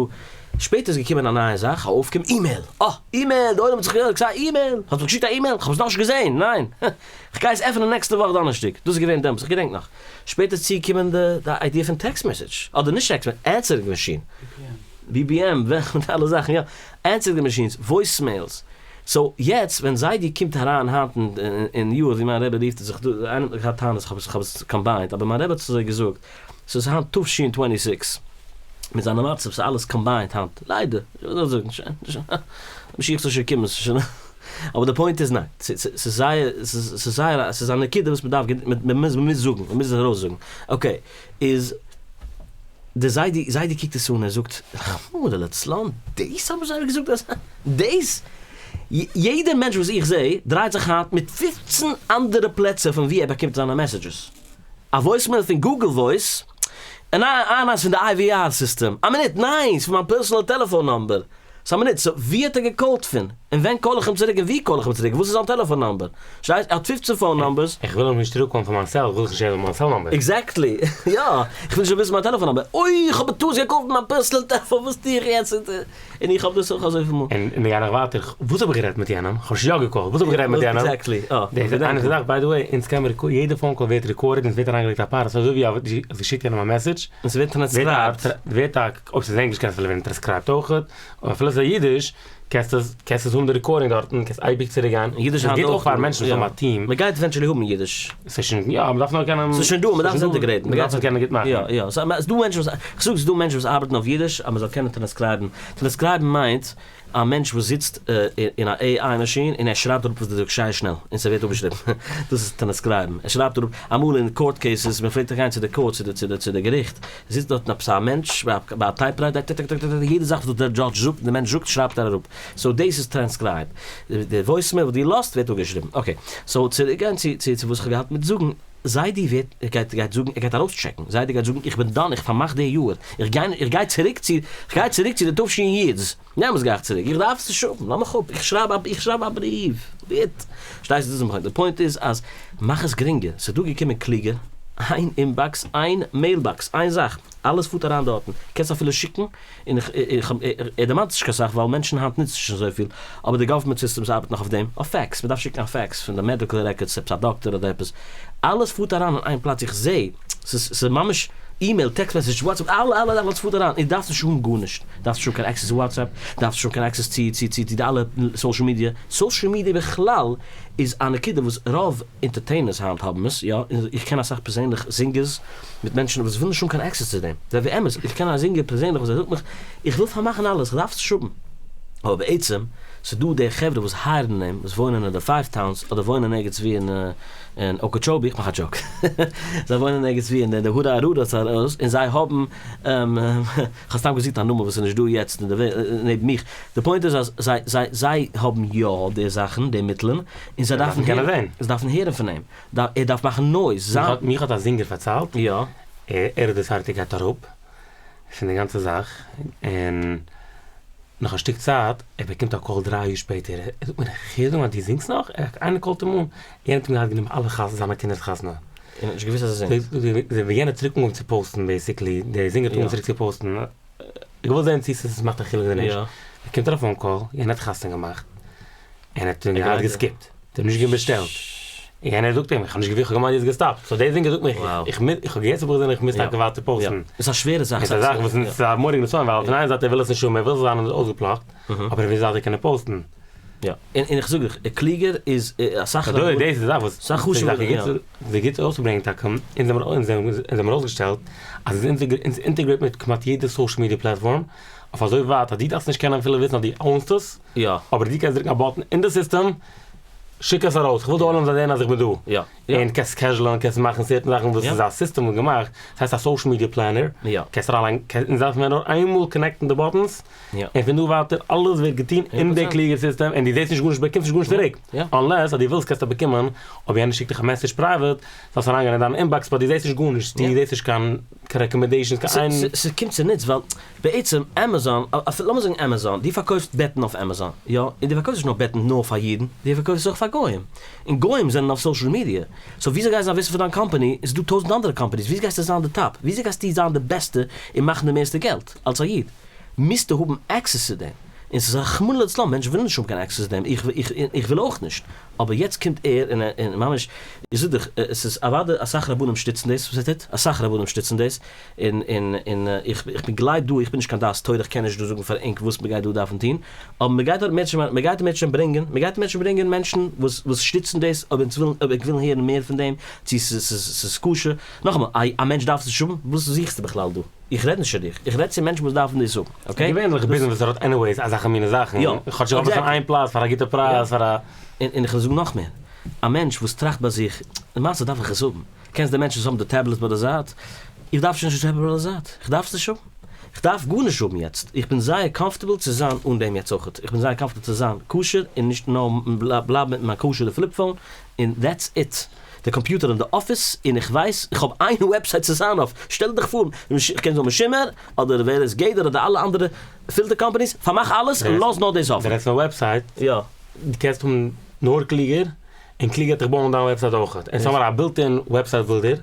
שפעטער איז געקומען א נייע זאך, א אויפקום, אימעיל! אה! אימעיל! די עולם האט זיך גערעגט, ס'איז א אימעיל! האסט מיר געשיקט א אימעיל? כ'האב עס נאכנישט געזען! ניין! כ'גיי עס עפענען נעקסטע וואך דאנערשטאג! דאס איז געווען דעמאלטס, איך געדענק נאך. שפעטער איז צוגעקומען די די איידיע פון טעקסט מעסעדזש, אדער נישט טעקסט מעסעדזש, ענסערינג מאשין. BBM, מיט אלע זאכן, יא. ענסערינג מאשינס, וואויס מעילס. סאו יעצט ווען זיידי קומט אריין היינט אין יאר, ווי מיין רבי רופט עס זיך דא, איינער האט געהאט טענות איך האב עס קאמביינט, אבער מיין רבי האט עס אזוי געזאגט, ס'איז היינט תש טווענטי סיקס, מיט זיינע מצב ס'איז אלעס קאמביינט היינט, ליידער, איך וויל נאר זאגן, שוין, משיח זאל שוין קומען, ס'איז שוין, אבער די פוינט איז ניין, ס'איז זייער, ס'איז זייער, ס'איז א נקודה וואס מ'דארף, מ'מוז זאגן, מ'מוז עס ארויסזאגן, אקעי, איז די זיידי, זיידי קוקט עס אן, ער זאגט, רחמנא לצלן, דאס האבן זיי געזאגט אז, דאס? יעדער מענטש וואס איך זע דרייט זיך היינט מיט פופצן אנדערע פלעצער פון וואו ער באקומט זיינע מעסעדזשעס. א וואויסמעיל פון גוגל וואויס, און איינס פון די IVR סיסטעם. א מינוט, ניין, ס'איז פון מיין פערסאנעל טעלעפאן נאמבער. ס'א מינוט, סאו וואו האט ער געקאלט פון? און ווען call איך אים צוריק און ווי call איך אים צוריק? וואס איז זיין טעלעפאן number? שטייסט? ער האט 15 phone numbers. איך וויל אים נישט צוריקקאלן פון מיין cell, וויל איך נישט הערן מיין cell number. Exactly. יא. איך וויל נישט וויסן מיין טעלעפאן number. אוי, איך האב בטעות געקויפט מיין personal טעלעפאן, וואס טו איך יעצט? און איך האב דאס אויך אזויפיל מאל. און מיר גייען נאך ווייטער, וואס האב איך גערעדט מיט יענעם? איך האב שוין יא געקאלט, וואס האב איך גערעדט מיט יענעם? Exactly, אה. דאס איז איינע זאך, by the way, אונז קען מען, יעדע phone call ווערט recorded און עס ווערט אריינגעלייגט א פאר, אזוי ווי אז דו שיקסט יענעם א message. און ס'ווערט טרענסקרייבט. ווערט א, אויב ס'איז ענגליש קען עס אפילו ווערן טרענסקרייבט אויך, אבער אפילו ס'איז אידיש, קענסט עס, קענסט עס האבן די recording דארטן, קענסט אייביג צוריק גיין. אידיש איז גוט אויך פאר מענטשן וואס האבן א team. מען גייט eventually האבן אידיש. ס'איז שוין, יא, מען דארף נאר קענען. ס'איז שוין דא, מען דארף עס integrate ן. מען דארף עס קענען גוט מאכן. יא, יא. ס'איז דא מענטשן וואס, כ'זאג ס'איז דא מענטשן וואס ארבעטן אויף אידיש אז מען זאל קענען טרענסקרייבן. טרענסקרייבן מיינט א מענטש וואס זיצט אין א AI מאשין און ער שרייבט אראפ וואס דו זאגסט זייער שנעל און ס'ווערט אפגעשריבן. דאס איז טרענסקרייבן. ער שרייבט אראפ, אמאל אין court cases, מען פלעגט גיין צו די court, צו די צו די געריכט, זיצט דארטן עפעס א מענטש ביי א typewriter, טק טק טק טק יעדע זאך וואס דער judge זאגט, דער מענטש זאגט שרייבט ער אראפ. So דאס איז טרענסקרייב. די voicemail וואס דו לאזט ווערט אפגעשריבן. Okay. So צוריק גיין צו צו צו וואס איך האב געהאט מיט זאגן, זיידי ווערט ער גייט גייט זאגן ער גייט ארויסטשעקן, זיידי גייט זאגן איך בין done איך פארמאך די יאר, איך גיי איך גיי צוריק צו איך גיי צוריק צו די תש"י-ס, נעם עס גיי איך צוריק, איך דארף עס נישט האבן, לאז מיך אפ, איך שרייב א איך שרייב א בריוו, ביט. פארשטייסט דאס איז מיין point, די point איז אז מאך עס גרינגער, ס'איז דא געקומען קלוגער, איין inbox, איין mailbox, איין זאך, אלעס פארט אריין דארטן, קענסט אפילו שיקן, און איך איך ער דערמאנט נישט קיין סאך ווייל מענטשן היינט נוצן נישט אזויפיל, אבער די government systems ארבעט נאך אויף דעם, אויף fax, מ'דארף שיקן א fax פון די medical records עפעס א דאקטער אדער עפעס, אלעס פארט אריין אין איין פלאץ, איך זע, ס'איז ס'איז ממש email, text message, WhatsApp, אלע אלע אלעס פארט אריין, און דארפסט נישט האבן גארנישט, דארפסט נישט האבן קיין access צו WhatsApp, דארפסט נישט האבן קיין access צו צו צו די אלע social media, social media בכלל איז א נקודה וואס רוב entertainers היינט האבן עס, יא, און איך קען אסאך פערזענליך זינגערס מיט מענטשן וואס ווילן נישט האבן קיין access צו דעם, זיי ווי אמת, איך קען א זינגער פערזענליך וואס ער זאגט מיך, איך וויל פארמאכן אלעס, איך דארף עס נישט האבן. אבער בעצם, ס'איז דא די חברה וואס hire ן אים, וואס וואוינען אין די Five Towns, אדער וואוינען ערגעץ ווי אין אין Okeechobee, איך מאך א joke, זיי וואוינען ערגעץ ווי אין די הרה ארורה ארויס, און זיי האבן, כ'האב סתם געזוכט א נאמען וואס איז נישט דא יעצט אין די נעבן מיך, די point איז אז זיי זיי זיי האבן יא די זאכן, די מיטלען, און זיי דארפן הערן, זיי דארפן הערן פון אים, ער דארף מאכן noise, זיין. מיך האט א זינגער פארציילט, יא. ער האט decided ער גייט אראפ פון די גאנצע זאך, און נאך א שטיק צייט, ער באקומט א call 3 יאר שפעטער, ער זאגט מיר, איך הער זאגן אז דו זינגסט נאך? איינער call ט אים אן, יענער האט אים געהאט גענומען אלע חתונות, זיינע קינדער'ס חתונה. און האט נישט געוואוסט אז ער זינגט. ווען יענער האט צוריק אנגעהויבן צו post ן basically, דער זינגער האט אנגעהויבן צוריק צו post ן, איך וויל זען צו ס'מאכט א חילוק אדער נישט, באקומט ער א phone call, יענער האט חתונה געמאכט, און ער האט אים געהאט גע skip ט, האט אים נישט באשטעלט, און יענער זאגט אים, איך האב נישט געוואוסט, איך האב געמיינט דו האסט גע stop ט, so דער זינגער זאגט מיך, איך מוז, איך האב געהערט צו ברוך איך מוז טאקע ווייטער post ן. ס'איז א שווערע זאך. ס'איז א זאך וואס איז א מורא'דיגע נסיון, ווייל פון איין זייט ער וויל עס נישט האבן, ער וויל זיין אויסגעפלאגט, אבער ער וויל ווייטער קענען post ן. יא, און איך זאג דיך, קלוגער איז אסאך. דאס איז די זאך וואס ס'איז גוט אויסצוברענגען טאקע, אונז האבן ארויסגעשטעלט אז אונז integrate מיט כמעט יעדע social media platform, אויף אזוי ווייט אז דו דארפסט נישט קענען אפילו וויסן אז דו own סט עס, אבער דו קענסט דרוקן א button אין די סיסטעם, שיק עס ארויס, כ'וויל די עולם זאל זען אז איך בין דא. און קענסט schedule ען, קענסט מאכן certain זאכן וואס איז א סיסטעם וואס געמאכט, ס'הייסט א social media planner, קענסט אריינלייגן, אונז דארף מען נאר איינמאל connect ן די buttons, און פון דא ווייטער אלעס ווערט געטון אין די קלוגע סיסטעם, און דו זעסט נישט גארנישט, באקומסט נישט גארנישט צוריק, unless אז דו ווילסט קענסטו באקומען, אויב יענער שיקט דיך א message private, זאלסט אריינגיין אין דיין inbox, but דו זעסט נישט גארנישט, דו זעסט נישט קיין recommendations, קיין איין. ס'קומט צוניץ ווייל בעצם עמעזאן, אפילו לאמיר זאגן עמעזאן, דו פארקויפסט בעטן אויף עמעזאן, יא? און דו פארקויפסט נישט נאר בעטן נאר פאר אידן, דו פארקויפסט עס אויך פאר גוים, און גוים זענען אויף social media, so וויאזוי גייסטו זיי וויסן פון דיין קאמפאני, עס איז דא טויזנט אנדערע companies, וויאזוי גייסטו זיין די top, וויאזוי גייסטו זיין די בעסטע און מאכן די מערסטע געלט אלס א איד, מוזטו האבן access צו דעם, און ס'איז רחמנא לצלן, מענטשן ווילן נישט האבן קיין access צו דעם, איך איך וויל אויך נישט, אבער יעצט קומט ער און און ממש, איך זאג דיך, עס איז אוודאי אסאך רבנים שטיצן דאס וואס ער טוט, אסאך רבנים שטיצן דאס, און און און איך איך בין גלייב דא, איך בין נישט קיין דעת תורה, איך קען נישט דא זאגן פאר ענק וואס מ'גייט דא דארפן טון, אבער מ'גייט דארט מענטשן, מ'גייט מענטשן ברענגען, מ'גייט מענטשן ברענגען מענטשן וואס וואס שטיצן דאס, אויב אונז ווילן, אויב ענק ווילן הערן מער פון דעם, צו ס'איז ס'איז כשר, נאכאמאל, א א מענטש דארף עס נישט האבן, וואס זוכסטו בכלל דא? איך רעד נישט צו דיך, איך רעד צו מענטשן וואס דארפן דאס האבן, okay? געווענליך ביזנעס וואס ער האט anyways אזעלכע מינע זאכן, כאטש איך האב עס אין איין פלאץ פאר א גוטע פרייז, פאר א. און איך וועל זאגן נאך מער, א מענטש וואס טראכט ביי זיך, למעשה דארף איך עס האבן, קענסט די מענטשן וואס האבן די tablet ביי די זייט, איך דארף שוין נישט די tablet ביי די זייט, איך דארף עס נישט האבן, איך דארף גארנישט האבן יעצט, איך בין זייער comfortable צו זיין אן דעם יעצט אויכעט, איך בין זייער comfortable צו זיין כשר און נישט נאר בלייבן מיט מיין כשר'ע flip phone, און that's it. די קאמפיוטער אין די אפיס און איך ווייס איך האב איין website צו זיין אויף, שטעל דיך פאר איך קען זאגן משומר אדער ווער עס גדר אדער אלע אנדערע filter companies, פארמאך אלעס און לאז נאר דאס אפן. די רעדסט פון website? יא. דו קענסט האבן נאר קלוגער און קלוגער וועט דיך בויען דיין website אויכעט. אונז האמיר א built in website builder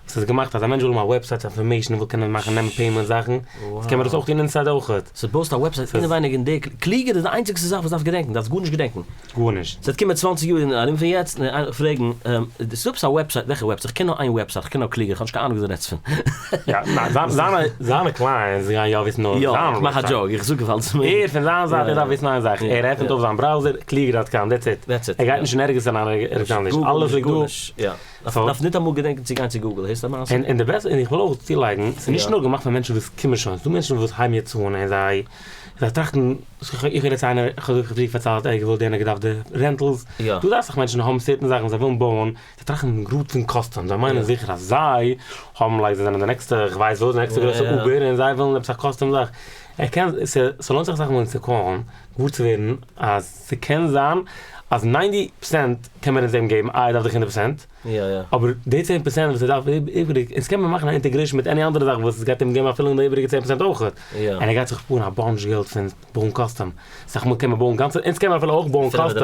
וואס איז געמאכט אז א מענטש וויל האבן א website information וויל קענען מאכן נעמען payment זאכן, דאס קען מען דאס אויך טון inside אויכעט. סאו בויסט א website אינעווייניג אין די קלוגער איז די איינציגסטע זאך וואס דארפסט געדענקן, דארפסט גארנישט געדענקן. גארנישט. ס'וועט קומען צוואנציג יאר ארום פון יעצט און איינער פרעגן, ס'איז דא עפעס א website, וועלכע website? איך קען נאר איין website, איך קען נאר קלוגער, איך האב נישט קיין אהנונג וואס דו רעדסט פון. יא, ניין, זיינע זיינע clients גייען יא וויסן נאר זיין website. יא, איך מאך א joke, איך זאג ווייל ס'איז מיר. ער פון זיין זייט ער דארף וויסן איין זאך, ער עפענט אויף זיין browser, קלוגער dot com, that's it. That's it. ער גייט נישט אין ערגעץ אריין ערגעץ אנדערש, אלעס ליגט דא. יא, דארף ניטאמאל געדענקען צו גיין צו Google, הערסט א מעשה? און די בעסטע, און איך וויל אויך צולייגן, ס'איז נישט נאר געמאכט פאר מענטשן וואס קומען שוין, ס'איז דא מענטשן וואס הייבן יעצט אן און זיי זיי טראכטן, איך רעד צו איינער, איך האב דיר פריער פארציילט, ער האט געוואלט יענער געדארפט די rentals, דא דארף זיך מענטשן האבן certain זאכן זיי ווילן בויען, זיי טראכטן גראד פון custom, זיי מיינען זיכער אז זיי האבן like זיי זענען די נעקסטע איך ווייס וואס, די נעקסטע גרויסע Uber און זיי ווילן עפעס א custom זאך, ער קען, ס'לוינט זיך אסאך מאל צו call ן געוואר צו ווערן אז ס'קען זיין אז ninety percent קען מען אונז אים געבן, איי ער דארף דיך הונדערט percent? אבער די צען percent וואס ער דארף איבעריג, אונז קען מען מאכן א integration מיט any אנדערע זאך וואס עס גייט אים געבן אפילו די איבעריגע צען percent אויך, און ער גייט זיך שפארן א bunch געלט פון בויען custom, אסאך מאל קען מען בויען גאנצע, אונז קען מען אפילו אויך בויען custom,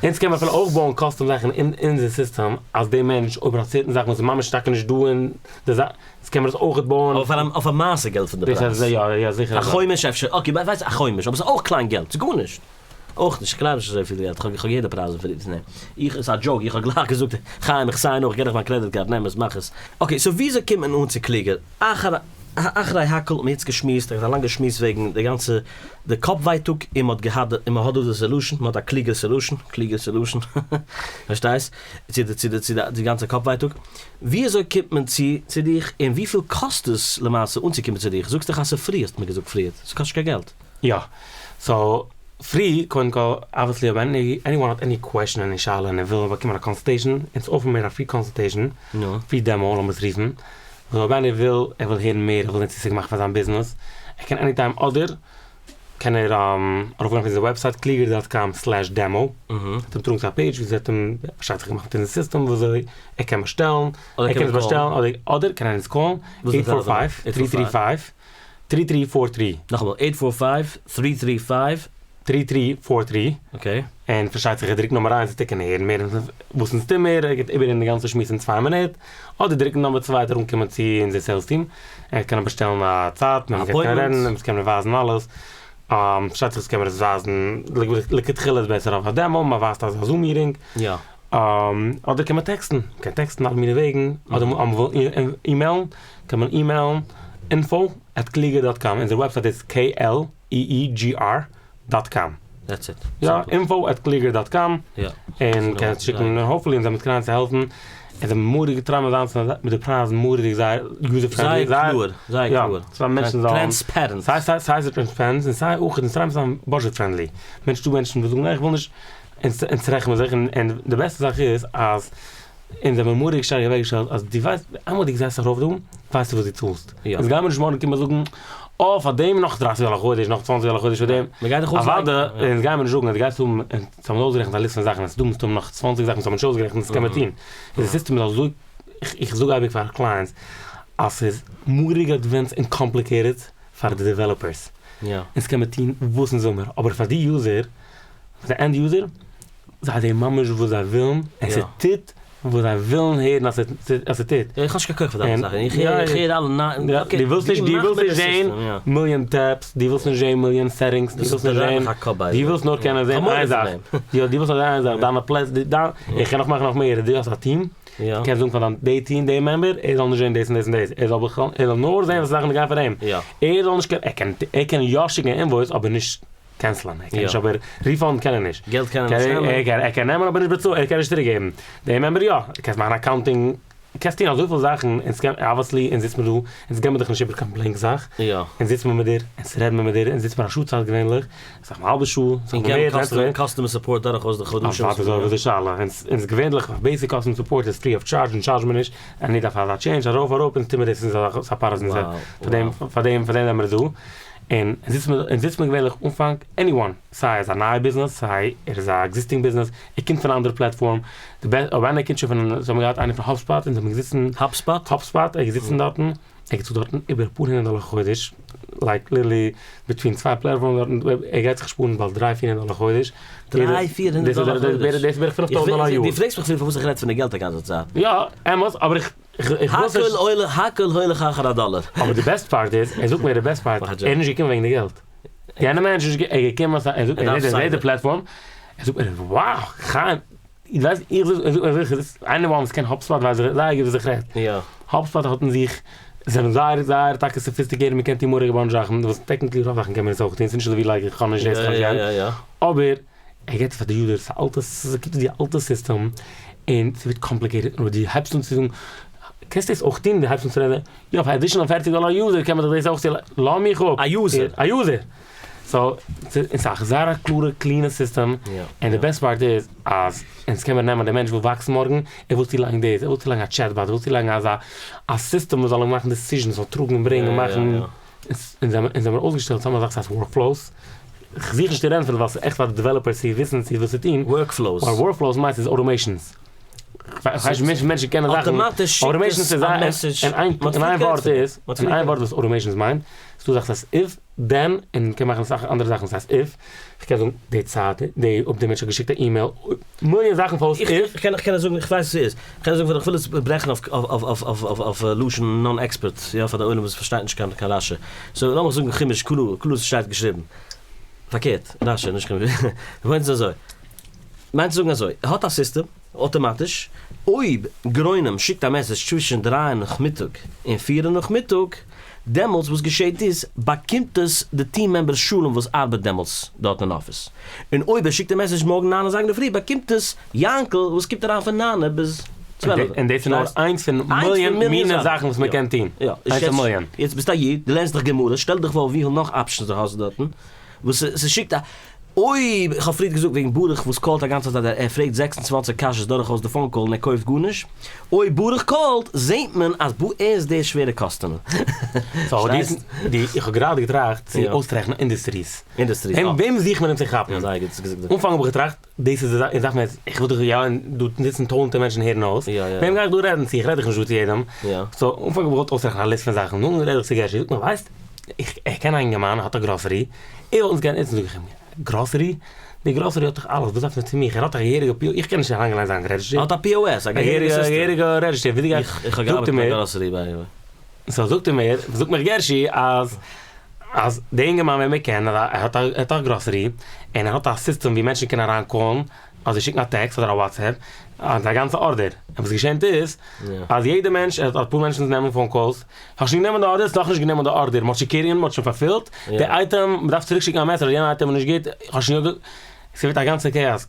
אונז קען מען אפילו אויך בויען custom זאכן אין אונזער סיסטעם, אז די מענטש אויב ער האט certain זאכן וואס איז ממש טאקע נישט דא אין די זאך, אונז קען מען דאס אויך בויען. אבער אויף א מעשה געלט פון די פרייז. יא יא זיכער. א חומש אפשר, okay ווייסט א חומש, אבער ס'איז אויך קליין געלט, ס'איז גארנישט. אויך נישט, כ'גלייב נישט אזויפיל געלט, כ'האב געהערט די פרייזן פון די, איך, ס'איז א joke, איך האב גלייך געזאגט, חיים איך sign אויך, גיב דיך מיין credit card, נעם עס, מאך עס. Okay, so וויאזוי קומט מען אן צו קלוגער? אחרי הכל האט מען יעצט געשמועסט, איך האב א לאנגע שמועס וועגן די גאנצע די קאפ ווייטאג, און מ'האט געהאט, און מ'האט דא די solution, מ'האט א קלוגער solution, קלוגער solution, פארשטייסט? צו די צו די צו די גאנצע קאפ ווייטאג. וויאזוי קומט מען צו צו דיך, און וויפיל קאסט עס למעשה אנצוקומען צו דיך? זאגסט דאך אז ס'איז free, האסט מיר געזאגט פריערט, ס'קאסט נישט קיין געלט. יא. So free, קודם כל, obviously אויב anyone האט any question any שאלה און ער וויל באקומען א consultation, אונז offer ן מיר א free consultation, free demo לאמיר עס רופן, so אויב איינער וויל, ער וויל הערן מער, ער וויל זען צו ס'איז געמאכט פאר זיין ביזנעס, ער קען any time אדער קען ער ארויפגיין אויף אונזער website קלוגער dot com slash demo, וועט אים טראגן צו א page ווי ס'וועט אים, פארשטייט זיך געמאכט מיט אונזער סיסטעם וויאזוי ער קען באשטעלן, ער קען עס באשטעלן אדער קען ער אונז call ן, eight four five, three three five. Three three four three. נאכאמאל, eight four five, three three five. Three three four three. Okay. און פארשטייט זיך ער דרוקט נומער איינס וועט ער קענען הערן מער וואס אונז טוהן מער, ער גייט איבערהערן די גאנצע שמועס אין צוויי מינוט, אדער דרוקן נומער צוויי וועט ער אנקומען צו אונזער sales team, ער קען באשטעלן א צייט, מען קען רעדן, אונז קען מען ווייזן אלעס, פארשטייט זיך עס קען מען עס ווייזן, לכתחילה איז בעסער אויף א demo, מען ווייזט אזא Zoom meeting. יא. אדער קען מען טעקסטן, מען קען טעקסטן אלע מיני וועגן, אדער מען וויל אימעילן, קען מען אימעילן info at קלוגער dot com, אונזער website איז KLEEGR dot com. That's it. יא, info at קלוגער dot com, און קענסט שיקן, און hopefully אונז זעמיר try ען צו העלפן, אונז זעמיר מורא'דיג try ען מיט זיין מיט די פרייזן מורא'דיג זייער user friendly, זייער קלאר, זייער קלאר, יא, ס'זאל מענטשן זאלן, Transparent. סיי סיי סיי transparent און סיי אויך אונז try ען צו זיין budget friendly, מענטש דא מענטשן וואס זאגן איך וויל נישט, אונז רעכן מיר זיך, און די בעסטע זאך איז אז אונז זעמיר מורא'דיג שטארק אוועקגעשטעלט אז דו ווייסט, איינמאל דו זעצט זיך ארויף דא, ווייסטו וואס דו צאלסט. אונז גיימיר נישט מארגן קומען זאגן, אה פאר דעם נאך דרייסיג דאלער א חודש, נאך צוואנציג דאלער א חודש פאר דעם. אוואדע, אונז גיימיר נישט זאגן אז דו גייסט האבן, אונז האבן אויסגערעכנט א ליסט פון זאכן, עס איז דא מסתמא נאך צוואנציג זאכן וואס האבן נישט אויסגערעכנט, דאס קען מען טון. די סיסטעם איז אזוי, איך זאג אייביג פאר clients, אז ס'איז מורא'דיג advanced און complicated פאר די developers. אונז קען מען טון וואס אונז וויל מיר, אבער פאר די user, פאר די end user, זיי זעען ממש וואס זיי ווילן, און ס'טוט וואס זיי ווילן הערן אז ס'טוט. איך האב נישט קיין כח פאר דיינע זאכן, איך הער אלע ניין, okay, דו ווילסט נישט, דו ווילסט נישט זען מיליאן tabs, דו ווילסט נישט זען מיליאן settings, דו ווילסט נישט זען, דו ווילסט נאר קענען זען איין זאך, יא, דו ווילסט נאר זען איין זאך, דיינע פלעצ, דיין, איך קען נאך מאכן נאך מער, דו האסט א team, דו קענסט זאגן פאר דיין די team, די member, ער זאל נישט זען דאס און דאס און דאס, ער זאל בכלל, ער זאל נאר זען וואס זאכן גייען פאר אים, ער זאל נישט קענען, ער קען, ער קען יא שיקן א invoice אבער נישט. cancel ען, ער קען נישט אבער refund קען ער נישט. געלט קען ער נישט נעמען. ער קען נעמען אבער נישט באצאלן, ער קען נישט צוריק געבן. די member יא, דו קענסט מאכן accounting, קענסט טון אזויפיל זאכן, אונז קען, obviously אונז זיצט מיר דא, אונז געבן מיר דיך נישט איבער קיין blank זאך, אונז זיצט מיר מיט דיר, אונז רעדן מיר מיט דיר, אונז זיצט מיר א שעה צייט געווענליך, אסאך מאל א האלבע שעה, אסאך מאל מער, און געבן customer support דורכאויס די חדשים. אוודאי אזוי וואס די שאלה, אונז געווענליך basic customer support איז free of charge, אונז טשארדזשן מיר נישט, עני דארף אזא change ארויף אראפ, אונז טוהן מיר דאס, אונז איז א part of אונזער, פאר דעם פאר דעם פאר דעם זעמיר דא. און זיצט מען און זיצט מען געווענליך אנפאנג עניוואן סיי איז א נייע ביזנעס סיי ער איז א עקזיסטינג ביזנעס ער קומט פון א אנדערע פלעטפארם די בעסט אויב איינער קומט שוין פון אונז האבן געהאט איינער פון האבספאט אונז האבן געזיצן האבספאט? האבספאט ער איז געזיצן דארטן ער האט געצאלט דארטן איבער אפאר הונדערט דאלער א חודש לייק ליטערלי ביטווין צוויי פלעטפארמס דארטן ער גייט זיך שפארן באלד דריי פיר הונדערט דאלער א חודש דריי פיר הונדערט דאלער א חודש? דאס איז בערך פינף טויזנט דאלער א יאר דו פרעגסט מיך פון פארוואס איך רעד פון די געלט א גאנצע צייט. יא אמת אבער איך הכל הולך הכל הולך אחר הדאלער. אבער די בעסט פארט איז, ער זאגט מיר די בעסט פארט, ער איז נישט געקומען וועגן די געלט. יענער מענטש איז נישט געקומען, ער זאגט ער זעט די פלעטפארם, ער זאגט מיר wow חיים, דו ווייסט איך זאג ער זאגט איינער וואס קען האבספאט ווייסט זייער גוט וואס איך רעד. האבספאט האט אין זיך, זענען זייער זייער טאקע סאפיסטיקעיטעד מען קען טון מורא'דיגע באנטש זאכן, וואס טעקניקלי רוב זאכן קען מען עס אויך טון, ס'איז נישט אזויווי לייק איך קען נישט דאס קען נישט יענץ, אבער ער געבט פאר די יוזערס א אלטע ס'קומט די אלטע סיסטעם און ס'ווערט קאמפליקעיטעד און דו הייבסט אן צו זאגן קענסט דאס אויך טון דו הייבסט אן צו רעדן יא פאר עדישענעל פערציג דאלער א יוזער קען מען דאך דאס אויך טון לאז מיך אפ א יוזער א יוזער סאו ס'איז א זייער א קלארע קלינע סיסטעם און די בעסט פארט איז אז אונז קען מען נעמען די מענטש וויל וואקסן מארגן ער וויל צולייגן דאס ער וויל צולייגן א טשעטבאט ער וויל צולייגן אזא א סיסטעם וואס זאל אים מאכן דעסיזשענס זאל טראגן און ברענגען און מאכן אונז זעמיר אויסגעשטעלט צו האבן אזאך וואס הייסט ווארקפלאוס, כ'זוך נישט צו רעדן פון ווייל ס'איז עכט פאר די דעוועלאפערס צו וויסן צו וואס צו טון. ווארקפלאוס. ווייל ווארקפלאוס מיינט ס'איז אוטאמעישאנס. כ'ווייס נישט מענטשן קענען זאכן. אטאמאטיש שיקט עס א מעסעדזש. אין איין ווארט איז, אין איין ווארט וואס אוטאמעישאנס מיינט, ס'דא זאכן וואס הייסט איף, דען, און מ'קען מאכן אסאך אנדערע זאכן וואס הייסט איף. כ'קען זאגן די צייט, די אויב די מענטש האט געשיקט א אימעיל, מיליאן זאכן פארוואס איף. איך קען עס זאגן, איך ווייס וואס ס'איז. כ'קען זאגן איך וויל עס ברעכן אויף אויף לשון נאן עקספערט, יא, פאר די עולם וואס פארשטייט נישט קיין קיין רשי. סאו לאמיך זאגן חומש קלאר, קלאר ס'שטייט געשריבן. פארקערט, רשי, נישט קיין די פוינט איז אזוי. מיינט צו זאגן אזוי, ער האט א סיסטעם, אויטאמאטיש, אויב גרונם שיקט א מעסעדזש צווישן דרײַ נאכמיטאג און פיר נאכמיטאג, דעמאלטס וואס געשעט איז, באקומט עס די טיעם מעמבער שלום וואס ארבעט דעמאלטס דארט אין אפיס. און אויב ער שיקט די מעסעדזש מארגן נײַן אזייגער אינדערפרי באקומט עס יענקל וואס קומט אריין פון נײַנע ביז צוועלף. און דאס איז נאר איינס פון מיליאן מינע זאכן וואס מען קען טון. איינס פון מיליאן. יעצט ביסט א איד, דו לערנסט דיך גמרא, שטעל דיך פאר וויפיל נאך אפשענס דו האסט דארטן, וואס ס'שיקט א. אויב, איך האב פריערט געזאגט וועגן ברוך וואס קאלט א גאנצע צייט, ער פרעגט 26 קשיות דורכאויס די פאון קאל און ער קויפט גארנישט, אויב ברוך קאלט זעהט מען אז ער איז דער שווערע קאסטומער. סאו די, איך האב גראדע געטראכט צו אויסרעכענען אינדוסטריס. אינדוסטריס, יא. וועם זוכט מען אים צו כאפן? יא, זייער גוט געזאגט. אנפאנג האב איך געטראכט, דאס איז די זאך, און זאך מען, איך וויל דאך יא, און דא זיצן טויזענטער מענטשן הערן אויס, וועם גיי איך דא רעדן צו, איך רעד דאך נישט דא צו יעדעם. סאו אנפאנג האב איך געוואלט אויסרעכענען א ליסט פון זאכן, נאכדעם רעד איך צו גערשי, זאגט מיר ווייסט, איך קען א אינגערמאן האט א גראסערי, ער וואלט אונז געקענט נוצן, זאג איך אים, גראסערי? די גראסערי האט דאך אלעס, וואס דארף מען צו מיך, ער האט א געהעריגע פי או, איך קען נישט אריינגיין אין זיין רעדזשיסטער. ער האט א POS, א געהעריגע סיסטעם. א געהעריגע רעדזשיסטער, וויאזוי גייט, איך האב געארבעט אין א גראסערי ביי די וועי. סאו זאגט ער מיר, זאגט מיך גערשי אז אז די אינגערמאן וועם ער קען, ער האט א ער האט א גראסערי, און ער האט א סיסטעם ווי מענטשן קענען אריין קאלן, אדער שיקן א טעקסט אדער א וואטסעפפ, אז א גאנצע ארדער, און וואס געשענט איז, אז יעדע מענטש, ער האט אפאר מענטשן וואס נעמען פאון קאלס, האסט שוין גענומען די ארדער, האסט נאכנישט גענומען די ארדער, מ'האט שוין קעריען, מ'האט שוין פארפילט די אייטעם, מ'דארף צוריק שיקן א מעסעדזש אז יענע אייטעם איז נישט גוט, האסט שוין יא גע. ס'ווערט א גאנצע כאאס.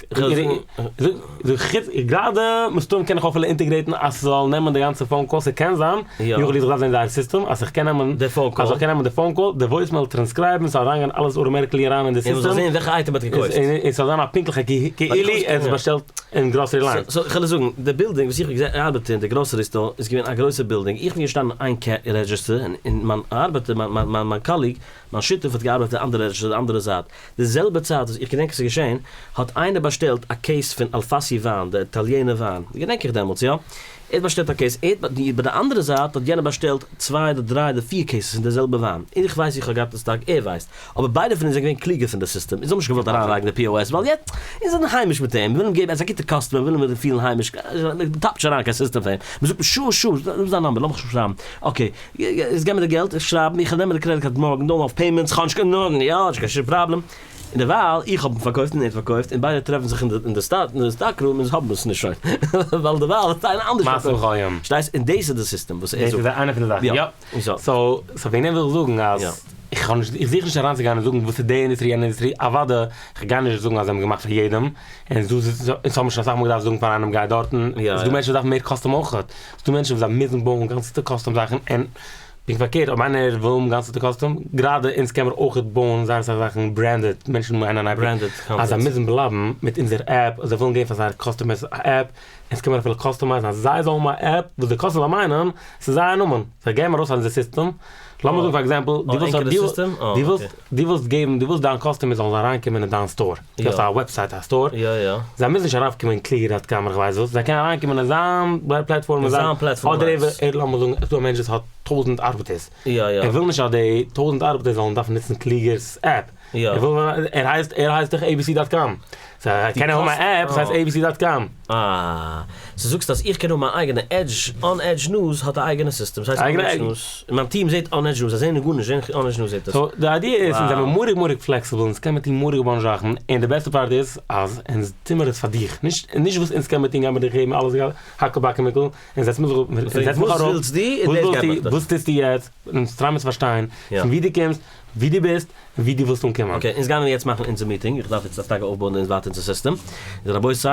גראדע מסתם קען איך אפילו אינטעגרעיטן אז ס'זאל נעמען די גאנצע פאון קאל, ס'קען זיין, יכול להיות איך דארף זען זייער סיסטעם, אז איך קען נעמען די פאון קאל, אז איך קען נעמען די פאון קאל, די וואויסמעיל טרענסקרייבן, ס'זאל אריינגיין אלעס אוטאמעטיקלי אריין אין די סיסטעם. און מ'זאל זען וועלכע אייטעם מ'האט געקויפט. און ס'זאל זיין א פונקטליכע כאילו ער האט עס באשטעלט אין גראסערי ליין. סאו כ'על דיר זאגן, די בילדינג וואס איך האב געארבעט אין, די גראסערי סטאר, איז געווען א גרויסע בילדינג, איך בין געשטאנען אין איין רעדזשיסטער, און מיין ארבעטער, מיין קאליג, מיין שותף האט געארבעט אויף די אנדערע רעדזשיסטער, די אנדערע זייט. די זעלבע צייט וואס איך געדענק עס איז געשען, האט איינער באשטעלט א קעיס פון אלפאסי וויין, די איטאליענער וויין, געדענק איך דעמאלטס, יא. ער האט באשטעלט א קעיס, ער האט, ביי די אנדערע זייט האט יענער באשטעלט צוויי אדער דריי אדער פיר קעיסעס פון די זעלבע וויין. איך ווייס איך האב געהאט אין סטאק, ער ווייסט. אבער ביידע פון אונז זענען געווען קלוגער פון די סיסטעם, אונז האבן נישט געוואלט אריינלייגן די POS, ווייל יעצט, אונז זענען היימיש מיט אים, מיר ווילן אים געבן, ער איז א גוטע קאסטומער, מיר ווילן אים פילן היימיש, מען טאפט נישט אריין קיין סיסטעם פאר אים, מען זאגט אים שור שור, וואס איז דיין נאמבער, לאמיך שרייבן, אקעי, יעצט געב מיר די געלט, איך שרייב, איך נעם די קרעדיט קארד מארגן, דא אויף פעימענטס, כ'האב נישט קיין, יא, נישט קיין שום פראבלעם. און דערווייל, איך האב פארקויפט און ער האט פארקויפט, און ביידע טרעפן זיך אין די סטאק רום און האבן עס נישט שוין. ווייל דערווייל האט איינער אנדערש פארקויפט. מעשה בכל יום. פארשטייסט? און דאס איז די סיסטעם וואס ער דאס זאגט. איז איינע פון די זאכן, יא. סאו, סאו וועגן דעם וויל איך זאגן אז איך האב נישט, איך זוך נישט אריינצוגיין און זאגן וואס איז די אינדוסטרי יענע אינדוסטרי, אוואדע, כ'גיי נישט זאגן אז זיי האבן געמאכט פאר יעדעם, און דא זיצן, אונז האבן שוין אסאך מאל געדארפט זאגן פאר איינעם גיי דארטן, ס'דא מענטשן וואס דארפן מער קאסטום אויכעט, ס'דא מענטשן וואס זיי מוזן בויען גאנצעטע קאסטום זאכן און. פונקט פארקערט, אויב איינער וויל האבן גאנצע custom, גראדע אונז קען מיר אויכעט בויען זייער אסאך זאכן branded, מענטשן האבן איין branded אז זיי מוזן בלייבן מיט אונזער app, זיי ווילן געבן פאר זייערע customers א app, אונז קען מיר אפילו customize ן אז זיי זאלן האבן א app וואס די customers זאלן מיינען ס'איז זייער נאמען, זיי געבן ארויס אונזער סיסטעם, לאמיר זאגן פאר example, דו ווילסט דו ווילסט געבן, דו ווילסט דיין customers זאלן אריינקומען אין דיין store, דו האסט א website א store, זיי מוזן נישט ארויפקומען אין קלוגער dot com איך ווייס וואס, זיי קענען אריינקומען אין זיין platform, אדער ער, לאמיר זאגן ס'איז דא א מענטש וואס האט טויזנט ארבעטערס, ער וויל נישט אז די טויזנט ארבעטערס זאלן דארפן נוצן קלוגער'ס app, ער וויל, ער הייסט, ער הייסט דאך abc dot com, so ער קען האבן א app וואס הייסט abc dot com. אה, so זאגסט אז איך קען האבן מיין אייגענע Edge, On Edge News האט א אייגענע סיסטעם, ס'הייסט On Edge News, און מיין טיעם זעט On Edge News, זיי זעען גארנישט, זעען On Edge News זעט עס. so די idea איז, אונז זעמיר מורא'דיג מורא'דיג flexible, אונז קען מיר טון מורא'דיגע bunch זאכן, און די בעסטע part איז אז אונז טוהן מיר עס פאר דיך, נישט נישט וואס אונז קען מיר טון גיימיר דיך געבן אלעס הכל בכל מכל, און זעץ מיר זיך אראפ, וואס ווילסטו און דאס געב איך דיך. וואס טוסטו יעצט, אונז try מיר צו פארשטיין פון ווי דו קומסט, ווי דו ביסט, און ווי דו ווילסט אנקומען. okay, אונז גיימיר יעצט מאכן אונזער meeting, איך דארף יעצט טאקע אויפבויען אונז ווייטער אונזער סיסטעם. איז רבותי,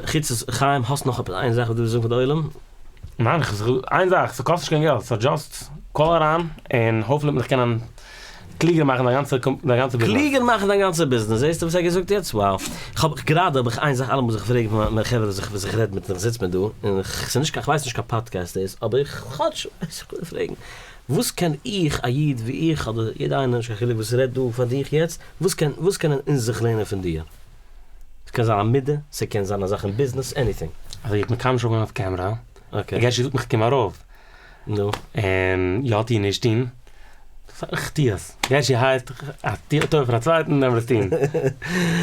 חוץ חיים האסט נאך עפעס איין זאך וואס דו ווילסט זאגן פאר די עולם? ניין, איך זאג איין זאך, ס'קאסט נישט קיין געלט, so just call אריין און hopefully וועט מען דיך קענען קלוגער מאכן דיין גאנצע דיין גאנצע ביזנעס. קלוגער מאכן דיין גאנצע ביזנעס, זעסטו וואס ער האט געזאגט יעצט? Wow. איך האב גראדע האב איך איין זאך אלעמאל זיך פרעגן פון מיינע חברה וואס איך וואס איך רעד מיט און איך זיץ מיט דא, און איך ס'איז נישט קיין כ'ווייס נישט קיין פאדקעסט דאס, אבער איך כאטש ווייס איך וויל פרעגן, וואס קען איך א איד ווי איך אדער יעדער איינער נישט קיין חילוק וואס רעדט דא פאר דיך יעצט, וואס קען וואס קענען אונז זיך לערנען פון דיר? ס'קען זיין א מידה, ס'קען זיין א זאך אין ביזנעס, anything. אזוי איך בין קיינמאל נישט ארויפגעגאנגען אויף camera, okay. געשי זאגט מיך קום ארויף. נו. און יא טון נישט טון. איך טו עס. געשי הייסט א טובה פאר א צווייטן נעם עס טון.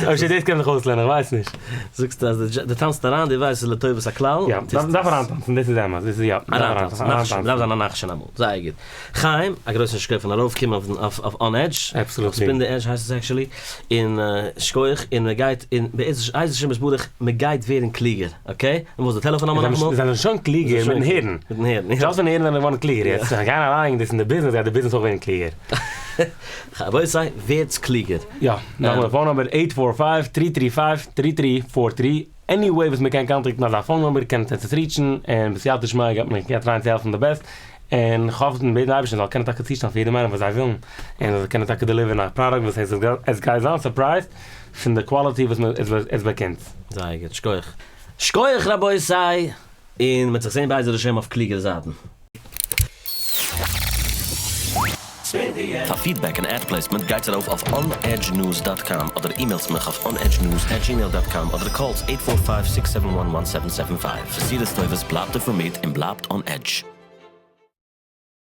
אויב דאס קען זיך אויסלערנען, איך ווייס נישט. זאגסט אז דו טאנצט אריין, דו ווייסט ס'איז לטובת הכלל. יא, דארף אריינטאנצן, דאס איז אמת, דאס איז יא. אריינטאנצן, נחשון, דארף זיין א נחשון אמאל. זייער גוט. חיים, א גרויסן שכוח פארן ארויפקומען אויף On Edge. Absolutely. Spin the Edge הייסט עס actually. און שכוח, און מ'גייט, און בעז השם יתברך, מ'גייט ווערן קלוגער, okay? און וואס די טעלעפאן נומער נאכאמאל? זיי זענען שוין קלוגער מיטן הערן. מיטן הערן, יא. just פון הערן זענען געווארן קלוגער, יעצט זיי גייען אריין דאס אין די ביזנעס גייט די ביזנעס אויך ווערן קלוגער. רבותי, ווערטס קלוגער. יא, נאכאמאל די phone number, eight four five, three three five, three three four three, any way וואס מ'קען contact ן אזא phone number קענט עטס עס reach ן, און בסייעתא דשמיא גייט מען try ען צו העלפן די best, און כ'האף און בעט דעם אייבערשטן זאל קענען טאקע צושטעלן פאר יעדעם איינעם וואס זיי ווילן, און זאל קענען טאקע deliver ן א פראדוקט וואס עס עס גייט זיין surprised פון די quality וואס מען עס באקומט. זייער גוט, שכוח. שכוח רבותי, און מ'וועט זיך זען בעזר השם אויף קלוגערע זייטן. פאר feedback און ad placement גייטס ארויף אויף onedgenews dot com אדער email טס מיך אויף onedgenews at gmail dot com אדער call טס eight four five six seven one one seven seven five. בשורות טובות בלייבט אינפארמירט און בלייבט on edge.